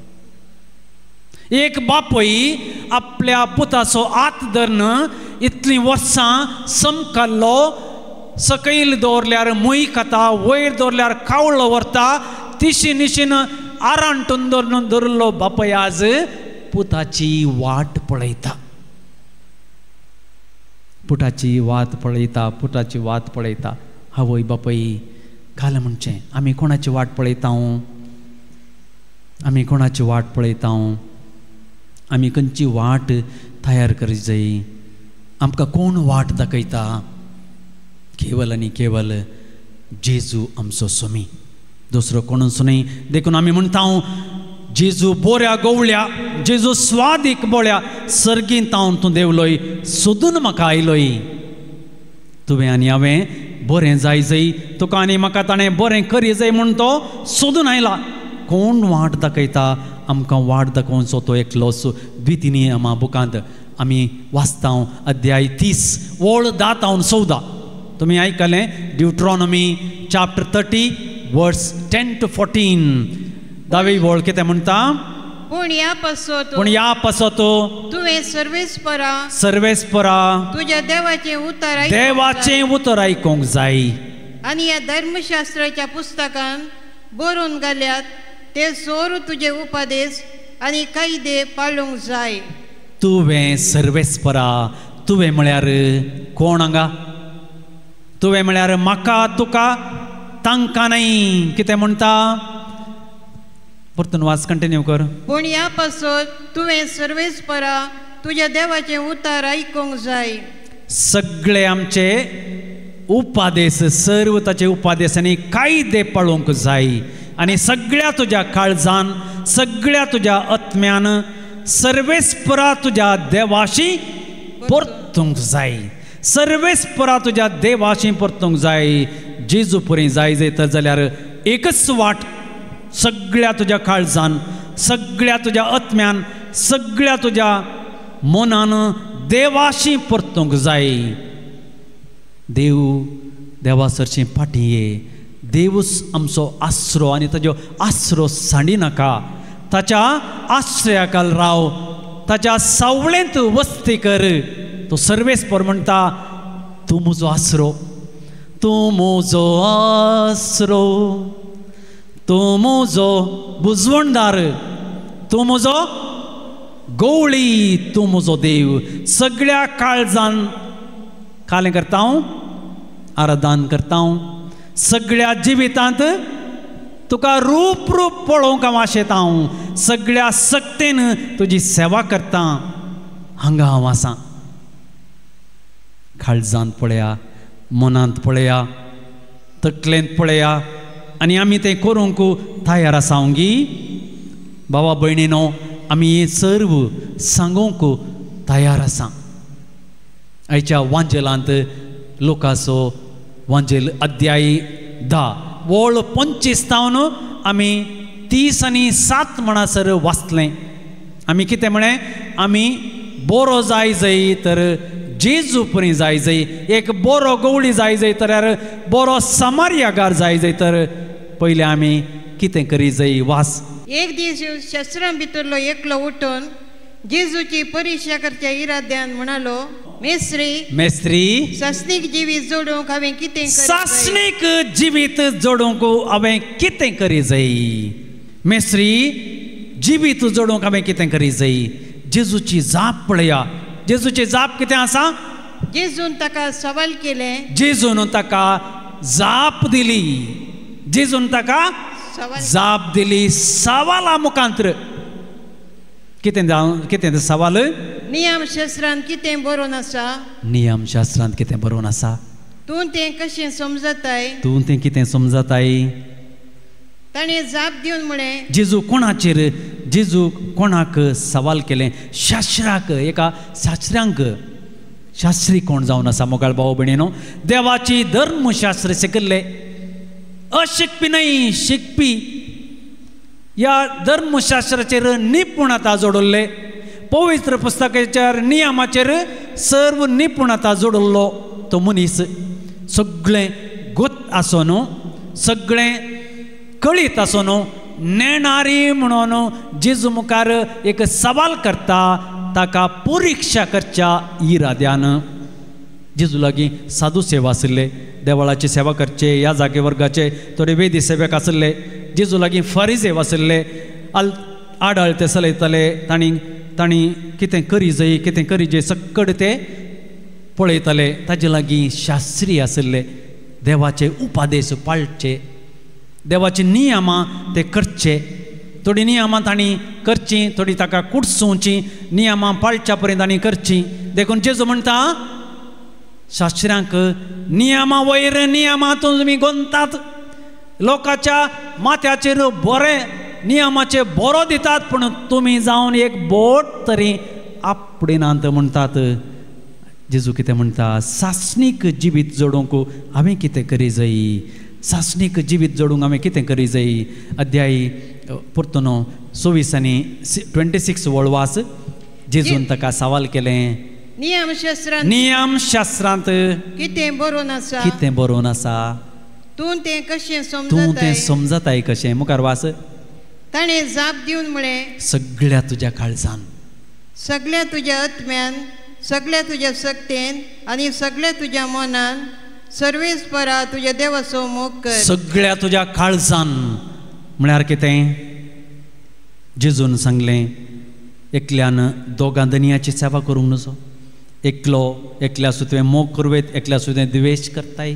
एक बापूय आपल्या पुताचो हात धरून इतलीं वर्सां समकाल्लो, सकयल दवरल्यार मूय खाता, वयर दवरल्यार कावळो व्हरता, तिशी निशीन आरांटून धरून धरलो बापूय आज पुताची वाट पळयता, पुताची वाट पळयता, पुताची वाट पळयता. आवय बापूय काल म्हणचें, आमी कोणाची वाट पळयता? आमी कोणाची वाट पळयता? आमी खंयची वाट तयार करीत जाय? आमकां कोण वाट दाखयता? केवल आनी केवल जेजू आमचो स्वामी, दुसरो कोणूच न्हय. देखून आमी म्हणटा, जेजू बोऱ्या गोवळ्या, जेजू स्वादीक बोळ्या, सर्गींत हांव तूं देवलोय, सोदून म्हाका आयलोय. तुवें आनी हांवें बरें जाय जाय, तुका आनी म्हाका ताणें बरें करी जाय म्हूण तो सोदून आयला. कोण वाट दाखयता? आमकां वाट दाखोवचो तो एकलोच. द्वितीय आमा बुकांत आमी वाचता अध्याय 30 वळ 10 14. तुमी आयकलें? ड्युट्रॉनॉमी चॅप्टर 30 वर्स 10 to 14. दावी वळ कितें म्हणटा? पूण ह्या पासत, पूण ह्या पासत तुवें सर्वेस्परा, सर्वेस्परा तुज्या देवाचें उतर, देवाचें उतर आयकूंक जाय. आनी ह्या धर्मशास्त्राच्या पुस्तकान बरोवन घाल्यात ते सोर तुजे उपदेश आनी कायदे पाळूंक जाय. तुवें सर्वेस्परा, तुवें म्हळ्यार कोण हांगा? तुवें म्हळ्यार म्हाका, तुका, तांकां न्हय. कितें म्हणटा? परतून वाच, कंटिन्यू कर. पूण ह्या पासत तुवें सर्वेस्परा तुज्या देवाचें उतार आयकूंक जाय. सगळे आमचे उपादेश, सर्व ताचे उपादेश आनी कायदे पाळोवंक जाय. आनी सगळ्या तुज्या काळजान, सगळ्या तुज्या आत्म्यान सर्वेस्परा तुज्या देवाशी परतूंक जाय. सर्वेस्परा तुज्या देवाशी परतूंक जाय. जेजू पुरी जाय जायत जाल्यार एकच वाट, सगळ्या तुज्या काळजान, सगळ्या तुज्या आत्म्यान, सगळ्या तुज्या मनान देवाशी परतूंक जाय. देव देवा सरशी फाटीं ये. देवूच आमचो आसरो आनी ताजो आसरो सांडी नाका. ताच्या आश्रयाकाल राव, ताच्या सावळेंत वस्ती कर. तो सर्वेस्पर म्हणटा, तूं म्हजो आसरो, तूं म्हजो आसरो, तूं म्हजो बुजवणदार, तूं म्हजो गवळी, तूं म्हजो देव. सगळ्या काळजान कालें करता हांव, आराधन करता हांव. सगळ्या जिवितांत तुका रूप रूप पळोवंक हांव आशेता हांव. सगळ्या सक्तेन तुजी सेवा करता. हांगा हांव आसा. काळजांत पळया, मनांत पळया, तकलेंत पळया आनी आमी तें करूंक तयार आसा गी. बाबा भयणीनो, आमी हें सर्व सांगूंक तयार आसा. आयच्या वांजेलांत लोकाचो वांजेल अध्याय 10 वळ 25 तावन आमी 30 आनी 7 म्हणसर वाचलें. आमी कितें म्हळें, आमी बरो जाय जाय तर जेजू परी जाय जाय, एक बरो गवळी जाय जाय तर, बरो समार्यागार जाय जाय तर पयलें आमी कितें करी जाय. वास. एक दीस शस्त्रां भितरलो एकलो उठून जेजूची परिक्षा करच्या इराद्यान म्हणालो, मेस्त्री, मेस्त्री, सासणीक जिवीत जोडूंक हांवें कितें, सासणीक जिवीत जोडूंक हांवें कितें करी जाय? मेस्त्री, जिवीत जोडूंक हांवें कितें करी जाय? जेजूची जाप पळया. जेजूची जाप कितें आसा? जेजून ताका सवाल केलें. जेजून ताका जाप दिली. जेजून ताका जाप दिली सवाला मुखांत्र. कितें कितें तें सवाल? नियमशास्त्रांत कितें बरोवन आसा? नियमशास्त्रांत कितें बरोवन आसा? तूं तें कशें समजताय? तूं तें कितें समजताय? ताणें जाप दिवन म्हळें. जेजू कोणाचेर, जेजू कोणाक सवाल केलें? शास्त्राक, एका शास्त्रांक. शास्त्री कोण जावन आसा मोगाळ भाव भयणीनो? देवाची धर्मशास्त्र शिकिल्ले, अशिकपी न्हय, शिकपी. ह्या धर्मशास्त्राचेर निपुणता जोडिल्ले, पवित्र पुस्तकाचेर नियमाचेर सर्व निपुणता जोडिल्लो तो मनीस. सगळें गोत आसून, सगळें कळीत आसून, नेणारी म्हणून जेजू मुखार एक सवाल करता, ताका परिक्षा करच्या इराद्यान. जेजू लागीं साधू सेवा आशिल्ले, देवळाची सेवा करचे, ह्या जागे वर्गाचे थोडे वेदी सेवक आशिल्ले. जेजू लागीं फारीजेव आशिल्ले, आडाळ ते चलयताले. तांणी तांणी कितें करी जाय, कितें करी जाय सक्कड ते पळयताले. ताजे लागीं शास्त्री आशिल्ले, देवाचे उपादेश पाळचे, देवाची नियमां ते करचे. थोडीं नियमां तांणी करचीं, थोडीं ताका कुडसुवचीं, नियमां पाळच्या पर्यंत तांणी करचीं. देखून जेजू म्हणटा शास्त्र्यांक, नियमां वयर नियमां तुमी गोंतात, लोकांच्या माथ्याचेर बरें नियमाचे बरो दितात, पूण तुमी जावन एक बोट तरी आपडिनात म्हणटात. जेजू कितें म्हणटा? सासणीक जिवीत जोडूंक हांवें कितें करी जाय? सासणीक जिवीत जोडूंक हांवें कितें करी जाय? अध्याय परतून 26 आनी 26 वळवास. जेजून ताका सवाल केलें, नियमशास्त्रांत, नियमशास्त्रांत कितें बरोवन आसा? कितें बरोवन आसा? तूं तें कशें समजताय? तूं तें समजताय कशें? मुखार वास. ताणें जाप दिवन म्हळें, सगळ्या तुज्या काळजान, सगळ्या तुज्या आत्म्यान, सगळ्या तुज्या शक्तेन आनी सगळ्या तुज्या मनान सर्वेस्परा तुज्या देवाचो मोग कर. सगळ्या तुज्या काळजान म्हळ्यार कितें? जेजून सांगलें, एकल्यान दोगां धनयाची सेवा करूंक नजो. एकलो एकल्यासो तुवें मोग करूं येत, एकल्यासो तुवें द्वेश करताय.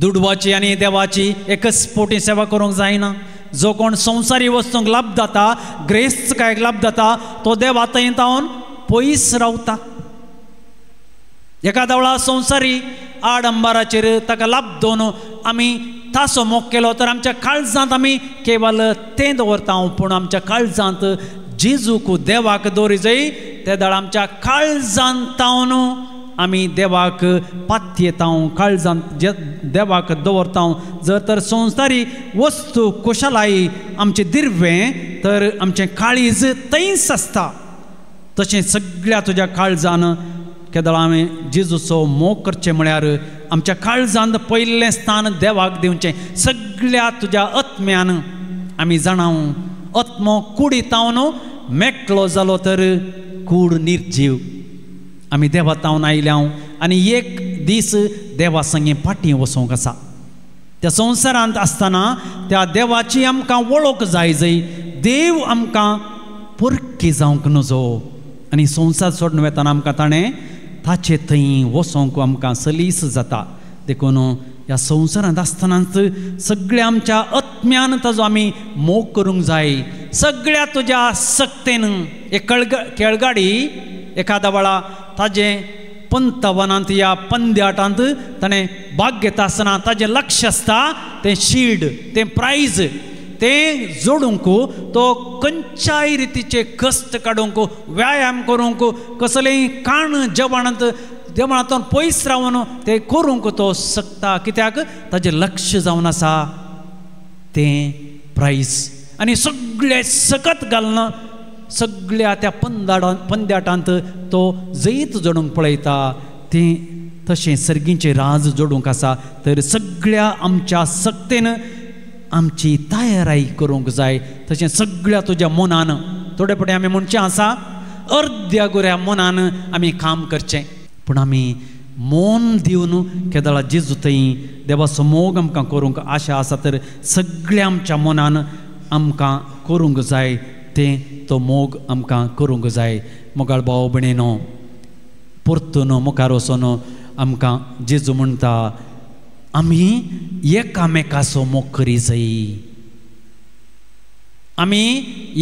दुडवाची आनी देवाची एकच पोटी सेवा करूंक जायना. जो कोण संवसारी वस्तूंक लाभ जाता, ग्रेस्तकायेक लाभ जाता, तो देवा थंय तावन पयस रावता. एखाद्या वेळा संवसारी आडंबाराचेर ताका लाभ दोन आमी तासो मोग केलो तर आमच्या काळजांत आमी केवल तें दवरता, पूण आमच्या काळजांत जेजूक देवाक दवरी जाय. ते दाळ आमच्या काळजांत तावन आमी देवाक पातयेता, काळजांत देवाक दवरता. जर तर संवसारी वस्तू कुशलाय आमचें दिर्वें तर आमचें काळीज थंयच आसता. तशें सगळ्या तुज्या काळजान केदळ हांवें जेजूचो मोग करचें म्हळ्यार आमच्या काळजांत पयलें स्थान देवाक दिवचें. सगळ्या तुज्या आत्म्यान आमी जाणाव आत्मो कुडीतावन मेकळो जालो तर कूड निर्जीव. आमी देवा तावन आयल्या आनी एक दीस देवा संगे फाटीं वचोंक आसा. त्या संवसारांत आसतना त्या देवाची आमकां वळख जाय जय देव आमकां परकी जावंक नजो. आनी संवसार सोडून वेतना आमकां ताणें ताचे थंय वचोंक आमकां सलीस जाता. देखून ह्या संवसारांत आसतनाच सगळ्या आमच्या आत्म्यान ताजो आमी मोग करूंक जाय. सगळ्या तुज्या सक्तेन एक खेळगाडी एखाद्या वेळा ताजें पंतवनांत या पंद्याटांत ताणें भाग घेता आसतना ताजें लक्ष आसता तें शिल्ड, तें प्रायज, तें जोडूंक तो खंयच्याय रितीचे कश्ट काडूंक, व्यायाम करूंक, कसलेंय काण जेवणांत जेवणांतून पयस रावन तें करूंक तो शकता. कित्याक ताजें लक्ष जावन आसा तें प्रायज. आनी सगळें सकत घालून सगळ्या त्या पंद्याटांत तो जैत जोडूंक पळयता. तें तशें सर्गीचें राज जोडूंक आसा तर सगळ्या आमच्या सक्तेन आमची तयाराय करूंक जाय. तशें सगळ्या तुज्या मनान थोडे फावटी आमी म्हणचें आसा अर्द्या गुऱ्या मनान आमी काम करचें, पूण आमी मन दिवन केदळा जेजू थंय देवाचो मोग आमकां करूंक आशा आसा तर सगळ्या आमच्या मनान आमकां करूंक जाय तें तो मोग आमकां करूंक जाय. मोगाळ भाव भयणीनो, परतून मुखार वचून आमकां जेजू म्हणटा आमी एकामेकाचो मोग करी जाय. आमी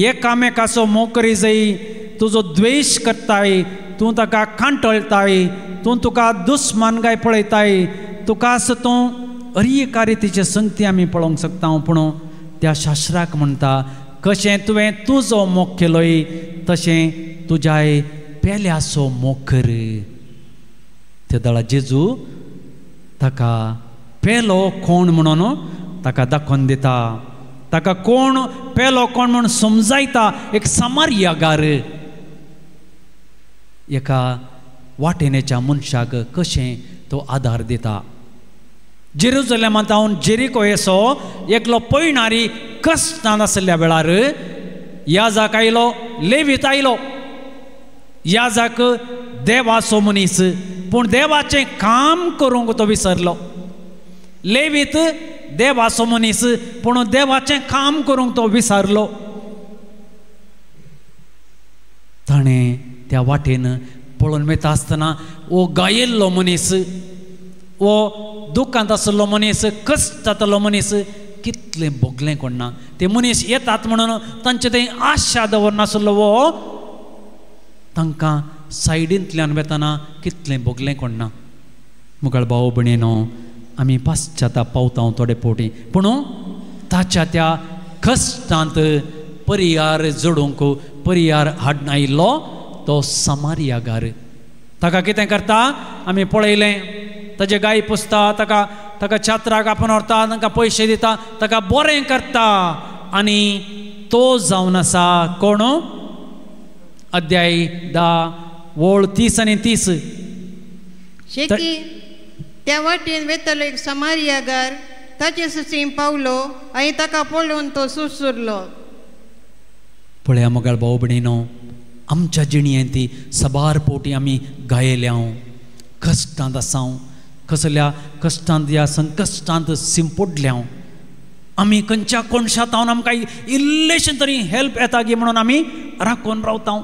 एकामेकाचो मोग करी जाय. तुजो द्वेश करताय, तूं ताका कांटळटाय, तूं तुका दुस्मान काय पळयताय, तुका आसा तूं अरेका रितीचे संगती आमी पळोवंक शकता. पूण त्या शास्त्राक म्हणटा कशें तुवें तुजो मोग केलोय तशें तुज्याय पेल्याचो मोग कर. ते दळा जेजू ताका पेलो कोण म्हणून ताका दाखोवन दिता, ताका कोण पेलो कोण म्हणून समजायता. एक समार्यागार एका वाटेनेच्या मनशाक कशें तो आदार दिता. जेरुजलेमांत हांव जेरिको येसो एकलो पयणारी कश्टान आशिल्ल्या वेळार याजाक आयलो, लेवीत आयलो. याजाक देवाचो मनीस, पूण देवाचें काम करूंक तो विसरलो. लेवीत देवाचो मनीस, पूण देवाचें काम करूंक तो विसरलो. ताणें त्या वाटेन पळोवन वता आसतना वो गायिल्लो मनीस, वो दुकांत आशिल्लो मनीस, कश्टांतलो मनीस कितलें भोगलें कोण ना. ते मनीस येतात म्हणून तांचे थंय आशा दवरनासलो वो तांकां सायडींतल्यान वेतना कितलें भोगलें कोण ना. मुखार भाव भयणीनो, आमी पाश्चाता पावता थोडे फावटी, पूण ताच्या त्या कश्टांत परियार जोडूंक परियार हाडून आयिल्लो तो समार्यागार. ताका कितें करता आमी पळयलें, ताजे गाय पुसता, ताका ताका छात्राक आपोवन व्हरता, तांकां पयशे दिता, ताका बरें करता. आनी तो जावन आसा कोण? अध्याय 10 वळ 30 आनी 30. शेकी त्या वाटेन वेतलो एक समार्यागार ताचे सुशीं पावलो आनी ताका पळोवन तो सुरसुरलो. पळया मोगाळ भाव भयणीनो, आमच्या जिणेंत ती सबार पोटी आमी गायल्या, कश्टांत आसाव, कसल्या कश्टांत ह्या संकश्टांत सिंपडल्या. आमी खंयच्या कोणशांत आमकां इल्लेशें तरी हेल्प येता गी म्हणून आमी राखून रावता,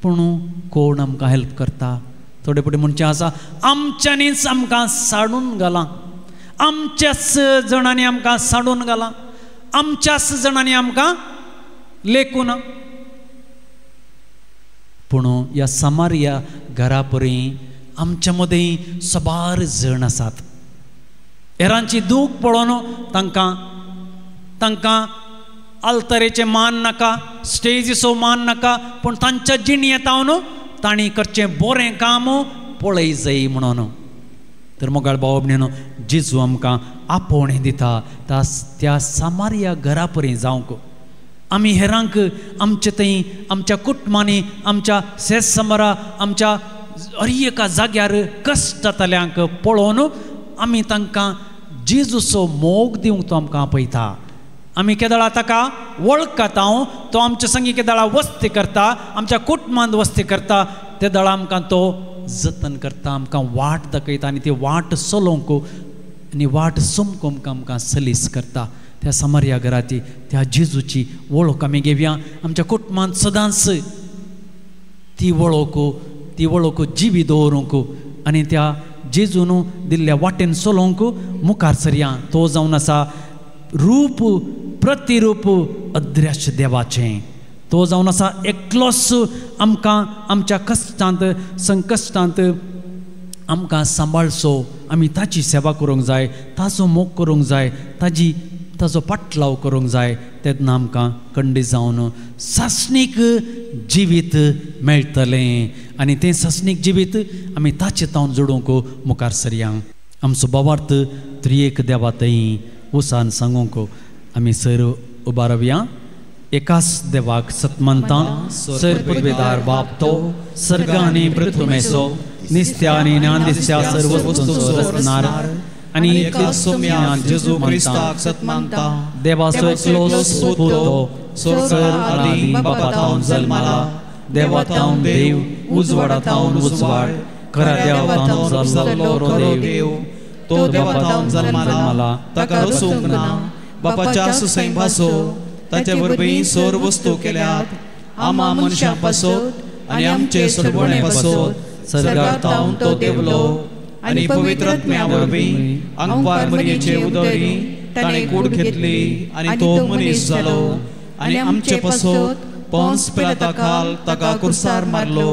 पूण कोण आमकां हेल्प करता? थोडे फावटी म्हणचें आसा आमच्यांनीच आमकां साडून घालां, आमच्याच जणांनी आमकां साडून घालां, आमच्याच जाणांनी आमकां लेखूं ना. पूण ह्या सामारिया घरा परी आमच्या मदीं साबार जण आसात. हेरांची दूख पळोवन तांकां तांकां आल्तरेचें मान नाका, स्टेजीचो मान नाका, पूण तांच्या जिणयेंत हांव तांणी करचें बरें काम पळय जाय म्हणून. तर मोगाळ भाव भयणीनो, जेजू आमकां आपोवणें दिता त्या सामारिया घरा परी जावंक. आमी हेरांक आमचे थंय आमच्या कुटुंबांनी आमच्या शेजसमरा आमच्या हर एका जाग्यार कश्ट जातल्यांक पळोवन आमी तांकां जेजूचो मोग दिवंक तो आमकां आपयता. आमी केदळा ताका वळखता, तो आमच्या संगी केदळा वस्ती करता, आमच्या कुटुंबांत वस्ती करता, ते दळा आमकां तो जतन करता, आमकां वाट दाखयता आनी ती वाट चलोवंक आनी वाट समकोवंक आमकां सलीस करता. त्या सामारिया घराची त्या जेजूची वळख आमी घेवया. आमच्या कुटुंबांत सदांच ती वळख ती वळख जिवी दवरूंक आनी त्या जेजून दिल्ल्या वाटेन चलोवंक मुखार सरया. तो जावन आसा रूप प्रतिरूप अदृश्य देवाचें. तो जावन आसा एकलोच आमकां आमच्या कश्टांत संकश्टांत आमकां सांबाळचो. आमी ताची सेवा करूंक जाय, ताचो मोग करूंक जाय, ताजी ताचो पाटलाव करूंक जाय. तेन्ना आमकां कंडी जावन सासणीक जिवीत मेळटलें आनी तें सासणीक जिवीत आमी ताचे तावन जोडूंक मुखार सरया. आमचो भावार्थ त्रिएक देवा थंय उसान सांगूंक आमी सर उबारवया. एकाच देवाक सतमंता सर पदवेदार बाप तो सर्ग आनी पृथ्वीचो निस्त्या आनी नानिस्त्या सर्व वस्तूंचो रचणार आनी जेजू क्रिस्ताक सतमानता देवाचो एकलो पूत तो सर आदी बापा जल्माला देवा तावन देव उजवाडा तावन उजवाड खऱ्या देवा तावन जाल्लो खरो देव तो देवा तावन जल्माला ताका रचूंक ना बापाच्या सुसैं भासो ताचे वरवीं सोर वस्तू केल्यात आमा मनशां पासत आनी आमचे सोडवणे पासत सर्गार तावन तो देवलो आनी पवित्र आत्म्या वरवीं आंकवार मरियेचे उदरी ताणें कूड घेतली आनी तो मनीस जालो आनी आमचे पासत पोन्स पिलाता खाल ताका कुर्सार मारलो.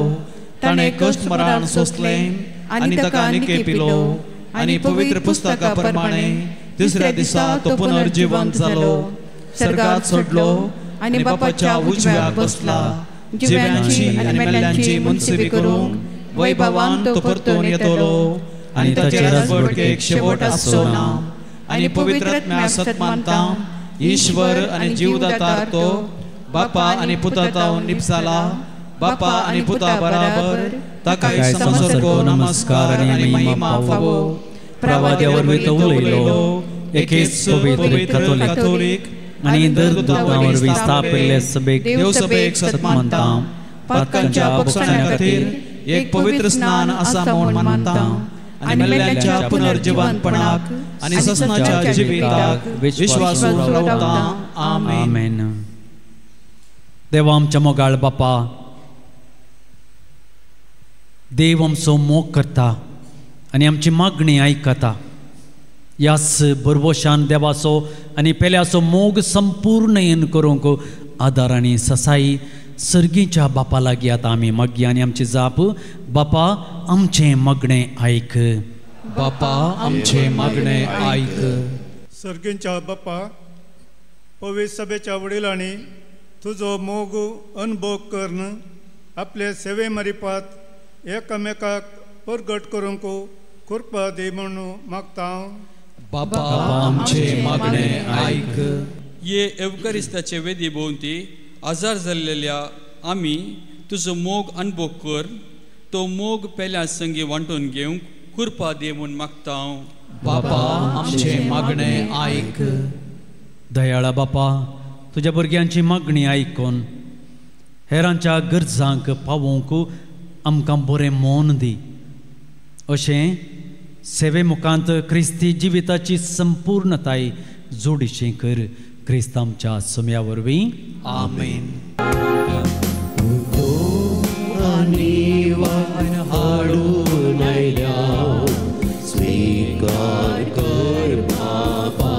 ताणें कश्ट मरण सोंसलें आनी ताका निके पिलो आनी पवित्र पुस्तका प्रमाणे तिसऱ्या दिसा तो पुनर्जिवंत जालो, सर्गात सोडलो आनी बापाच्या उजव्याक बसला. जिव्यांची आनी मेल्ल्यांची मुन्सिबी करूंक वैभवान तो परतून येतलो आनी ताचे राजवटकेक शेवट आसचो ना. आनी पवित्र आत्म्या सतमानता ईश्वर आनी जीवदातार तो बापा आनी पुता तावन निपसाला बापा आनी पुता बराबर ताका समसरको नमस्कार आनी महिमा फावो. प्रवाद्या वरवीं तो उलयलो एकेच पवित्र कॅथोलीक आनी दर वरवीं स्थापिल्ले सभेक देवसभेक सतमानता पातकांच्या बक्षण्या खातीर एक पवित्र स्नान आसा म्हूण मानता आनी मेल्ल्यांच्या पुनर्जिवंतपणाक आनी ससनाच्या जिविताक विश्वास रावता. आमेन. देवा आमच्या मोगाळ बापा, देव आमचो मोग करता आनी आमची मागणी आयकता. ह्याच भरवशान देवाचो आनी पेल्याचो मोग संपूर्ण येन करूंक आदार आनी ससाई सर्गीच्या बापा लागीं आतां आमी मागया आनी आमची जाप बापा आमचें मागणें आयक. बापा आमचें मागणें आयक. सर्गीच्या बापा, पवित्र सभेच्या वडिलांनी तुजो मोग अनुभव करून आपले सेवे मारिपात एकामेकाक परगट करूंक कृपा दी म्हणून मागता हांव. बापा आमचें मागणें आयक. ये एवकरिस्ताचे वेदी भोंवती आजार जाल्लेल्या आमी तुजो मोग अनुभव कर, तो मोग पेल्या संगी वांटून घेवंक कृपा दी म्हूण मागता हांव. बापा आमचें मागणें आयक. दयाळा बापा, तुज्या भुरग्यांची मागणी आयकून हेरांच्या गरजांक पावोवंक आमकां बरें मौन दी. अशें सेवे मुखांत क्रिस्ती जिविताची संपूर्णताय जोडीशी कर. क्रिस्त आमच्या सम्या वरवीं. आमेन. हाडून आयल्या स्वीकार कर बाबा,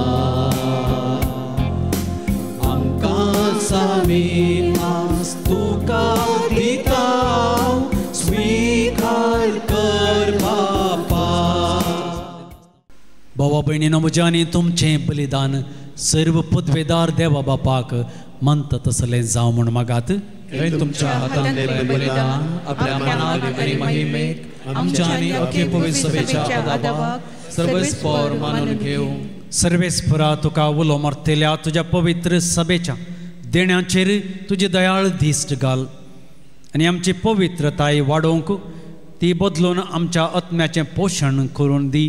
भावा भयणीनो, म्हजें आनी तुमचें बलिदान सर्व पदवेदार देवा बापाक मानता तसलें जावं म्हूण मागात. तुमच्या हातांतलें बलिदान आपल्या मनाक आनी महिमेक आमच्या आनी अख्खे पवित्र सभेच्या आदावाक सर्वेस्पर मानून घेवं. सर्वेस्परा, तुका उलो मारतल्या तुज्या पवित्र सभेच्या देण्याचेर तुजी दयाळ दिश्ट घाल आनी आमची पवित्रताय वाडोवंक ती बदलून आमच्या आत्म्याचें पोशण करून दी.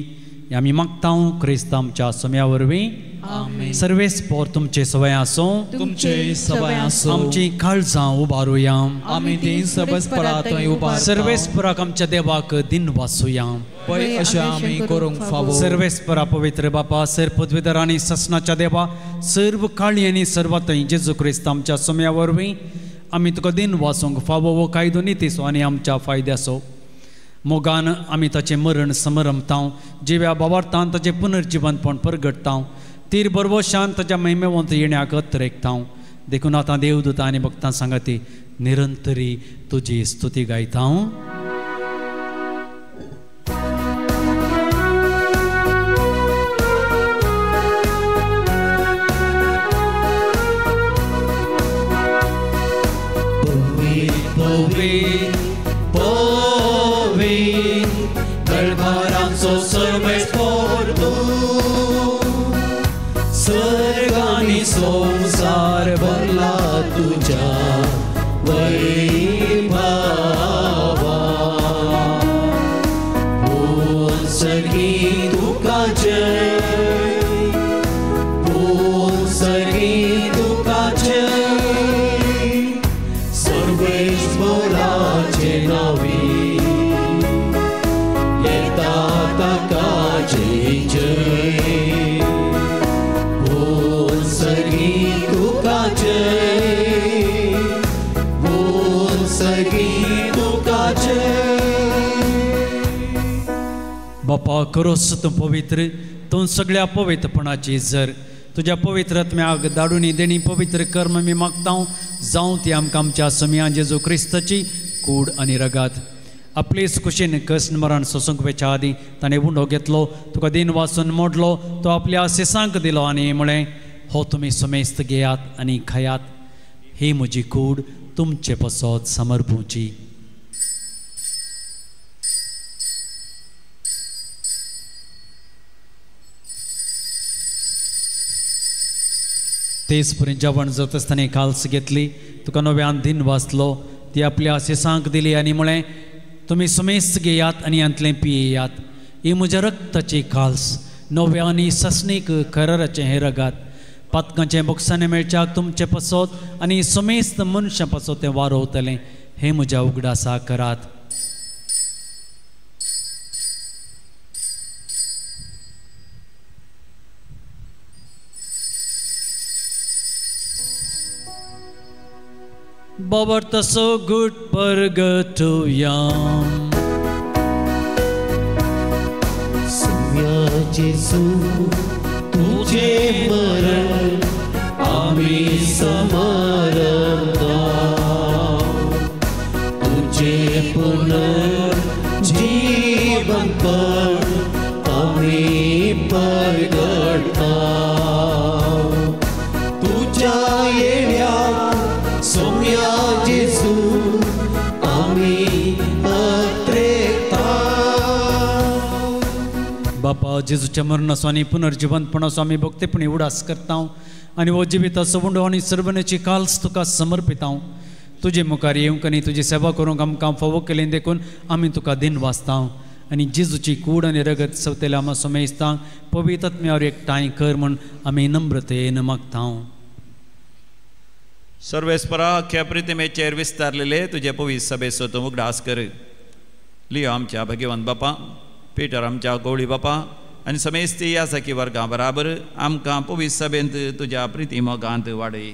आमी मागता क्रिस्त आमच्या सोम्या वरवीं. सर्वेस्पर तुमचे सवय आसूं. तुमचे सवय आसूं. आमची काळजां उबारुया. आमी ती सर्वेस्परा थंय उबारता. सर्वेस्पराक आमच्या देवाक दिन वासुया. पळय अशें आमी करूंक फावो. सर्वेस्परा पवित्र बापा, सर पदवीधर आनी ससनाच्या देवा, सर्व काळी आनी सर्वांत जेजू क्रिस्त आमच्या सोम्या वरवीं आमी तुका दिन वासूंक फावो हो कायदो नितीचो आनी आमच्या फायद्याचो. मोगान आमी ताचें मरण समरमता, जिव्या बावार्थान ताचें पुनर्जिवनपण परगटता, तीर बरवशान ताच्या महिमेवंत येण्याक अत्रेकता. देखून आतां देवदूता आनी भक्तां सांगाती निरंतरी तुजी स्तुती गायता. दरबारांचो सर्वेस्पर तूं, सर्ग आनी संवसार भरला तुज्या वैभवान. बोल सर्गी तुका जय, बोल सर्गी तुका जय, सर्वेस्पराचे नांवी येता ताका जय जय. बोल सर्गी तुका जय, बोल सर्गी तुका जय. बापा, करोस तूं पवित्र, तूं सगळ्या पवित्रपणाची जर तुज्या पवित्र आत्म्याक दाडूनी देणी पवित्र कर्म मी मागता जावं ती आमकां आमच्या सोम्या जेजू क्रिस्ताची कूड आनी रगात. आपलेच कुशीन कृष्ण मरण सोसूंक वेच्या आदीं ताणें उंडो घेतलो, तुका दिन वाचून मोडलो, तो आपल्या सिसांक दिलो आनी म्हळें, हो तुमी समेस्त घेयात आनी खायात, ही म्हजी कूड तुमचे पसत समर्पुची. तेच परी जेवण जाता आसतना काल्स घेतली, तुका नव्यान दिन वाचलो, ती आपल्या सिसांक दिली आनी म्हळें, तुमी समेस्त घेयात आनी हांतलें पियेयात, ही म्हज्या रक्ताची काल्स, नव्या आनी ससनीक कराराचें हें रगात. पातकांचें बोगसाणें मेळच्याक तुमचें पसत आनी समेस्त मनशां पसत तें वारोवतलें, हें म्हज्या उगडासा करात. बाबर तसो गुट परगटुया. सुम्या जेजू तुझे मरण आमी समारंभा, तुझे पुनर्जीवनपण आमी परगटता. तुझ्या येण्या सोम्या जेजू आमी अत्रेकता. बापा, जेजूच्या मरणाचो आनी पुनर्जिवंतपणाचो आमी भक्तीपणी उडास करता आनी हो जिविताचो उंडो आनी सर्वनेची काल्स तुका समर्पिता. तुजे मुखार येवंक आनी तुजी सेवा करूंक आमकां फावो केली देखून आमी तुका दिन वाचता आनी जेजूची कूड आनी रगत सवतेल्या आमा समेस्तांक पवित्र आत्म्यावर एकठांय कर म्हूण आमी नम्रतेन मागता. सर्वेस्परा, अख्ख्या प्रितिमेचेर विस्तारलेले तुजे पवित्र सभेचो तूं उगडास कर. लियो आमच्या भगवंत बापा, पीटर आमच्या गवळी बापा आनी समेस्ती ह्या सखी वर्गां बराबर आमकां पवित्र सभेंत तुज्या प्रिती मोगांत वाडय.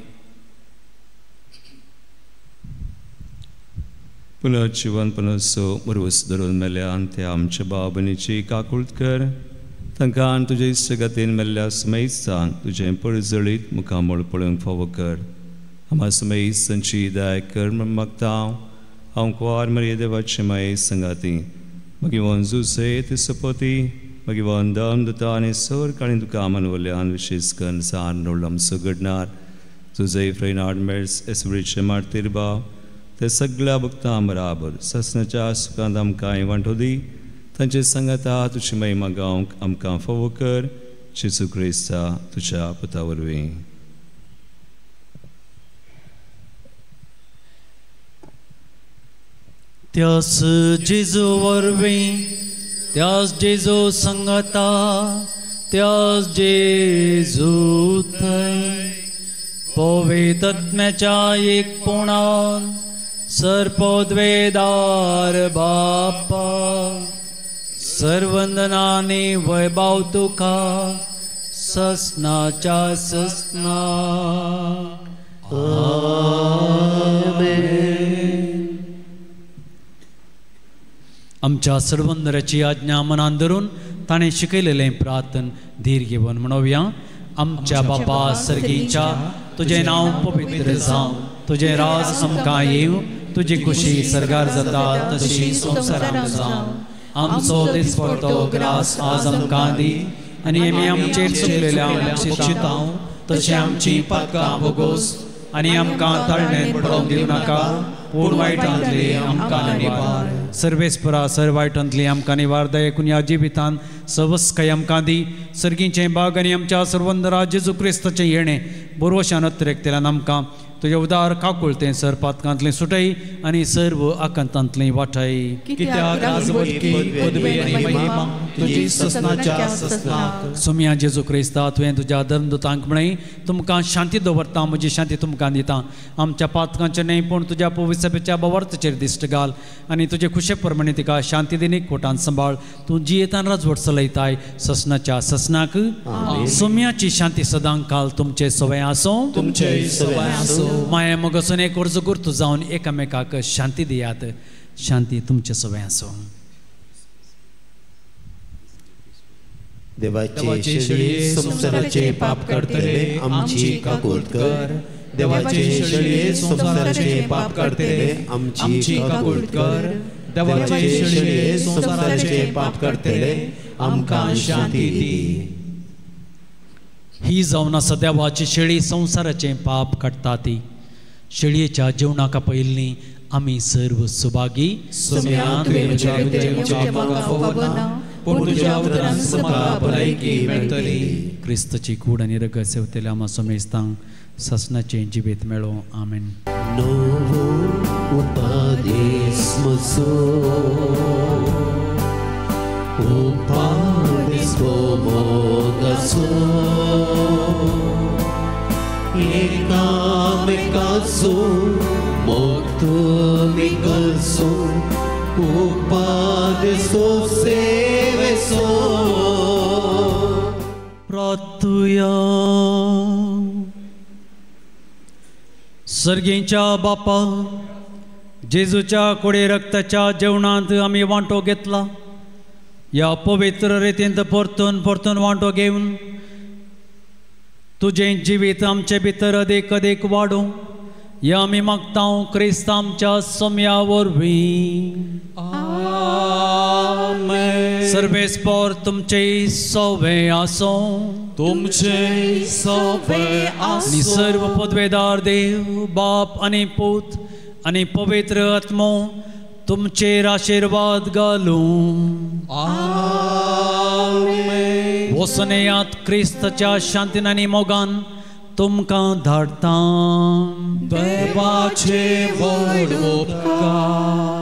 पुनर्जिवनपणाचो मुरवस धरून मेल्या आनी त्या आमच्या भाव भयणीची काकूळत कर. तांकां आनी तुजे इश्टगतीन मेल्ल्या समेस्तांक तुजें परजळीत मुखामळ पळोवंक फावो कर. आम्हा समेस्तांची दाय कर म्हूण मागता हांव कुवार मरिये देवाचे माये संगाती मागीर वंजू सयत सपोती मागीर वंदन दुता आनी सर काणी तुका मानवल्यान विशेश करून सान नोडलो आमचो घडणार तुजय फ्रेनार्ड मेळ्स एसवडीचे मार्तीर बाव ते सगळ्या भक्तां बराबर ससनाच्या सुखांत आमकां वांटो दी तांचे सांगाता तुजी महिमा गावंक आमकां फावो कर जेजू क्रिस्ता तुज्या पुता वरवीं. त्यास जेजू वरवीं, त्यास जेजू संगता, त्यास जेजू थंय पवित्र एक पुणान सर्पोद्वेदार बापा सर्वंदनानी वैभव तुका ससनाच्या ससना. आमेन. आमच्या सर्वंदराची आज्ञा मनान धरून ताणें शिकयलेलें प्रार्थन धीर घेवन म्हणोवया. आमच्या बापा सर्गीच्या, तुजें नांव पवित्र जावं, तुजें राज आमकां येवं, तुजी खुशी सर्गार जाता तशी संवसारांत जावं. आमचो दिसपडतो ग्रास आज आमकां दी आनी आमी आमचेर चुकलेल्या शिक्षितांव तशें आमची पातकां भोगोस आनी आमकां ताळणें पडोवंक दिवं नाका, पूण वायटांतली आमकां निवार. सर्वेस्परा सर वायटांतली आमकां निवार. दयेकून ह्या जिवितान सवस्काय आमकां दी. सर्गीचें बाग आनी आमच्या सर्वंदरा जेजू क्रिस्ताचें येणें बोरवशान अत्रेकतेल्यान आमकां तुजें उदार काकुळतें सर पातकांतलें सुटय आनी सर्व आकांतांतलें वाटय. कित्याक राजवटकी पदवी आनी महिमा तुजी ससनाच्या ससनाक. सोम्या जेजू क्रिस्ता, तुवें तुज्या धर्मदूतांक म्हळें, तुमकां शांती दवरता, म्हजी शांती तुमकां दिता. आमच्या पातकांचें न्हय पूण तुज्या पवित्रपेच्या बवार्थचेर दिश्ट घाल आनी तुजे खुशे प्रमाणे तिका शांती दिनी कोटान सांबाळ. तूं जियेतान राजवट चलयताय ससनाच्या ससनाक. सोम्याची शांती सदां काल तुमचे सवय आसूं, तुमचे सवय आसूं. माया मोगासून एक वर्स गुर्तू जावन एकामेकाक शांती दियात. शांती तुमचे सवय आसूं. देवाचे शेळये संवसाराचे पाप काडटले आमची काकूळट कर. देवाचे शेळये संवसाराचे पाप काडटले आमची काकूळट कर. देवाचे शेळये संवसाराचे पाप काडटले आमकां शांती दी. ही जावन आसा देवाची शेळी, संवसाराचें पाप काडटा ती. शेळयेच्या जेवणाक पयलीं आमी सर्व सुभागी. क्रिस्तची कूड आनी रगत सेवतल्या आमा समेस्तांक ससनाचें जिवीत मेळो. आमेन. नवो उपादेस म्हजो, उपादेस मोगाचो, एकामेकाचो मोग तुमी करचो, उपादेसो सेवेचो. प्रार्थुया. सर्गींच्या बापा, जेजूच्या कोडे रक्ताच्या जेवणांत आमी वांटो घेतला. ह्या पवित्र रितींत परतून परतून वांटो घेवन तुजें जिवीत आमचे भितर अदीक अदीक वाडूं ह्या आमी मागता क्रिस्त आमच्या सोम्या वरवीं. आमेन. सर्वेस्पर तुमचे सवे आसूं, तुमचे सवे आसूं. आनी सर्व पदवेदार देव बाप आनी पूत आनी पवित्र आत्मो तुमचेर आशिर्वाद घालूं. आमेन. वसनेयात क्रिस्ताच्या शांतीन आनी मोगान तुमकां धाडटा. देवाचे व्हड उपकार.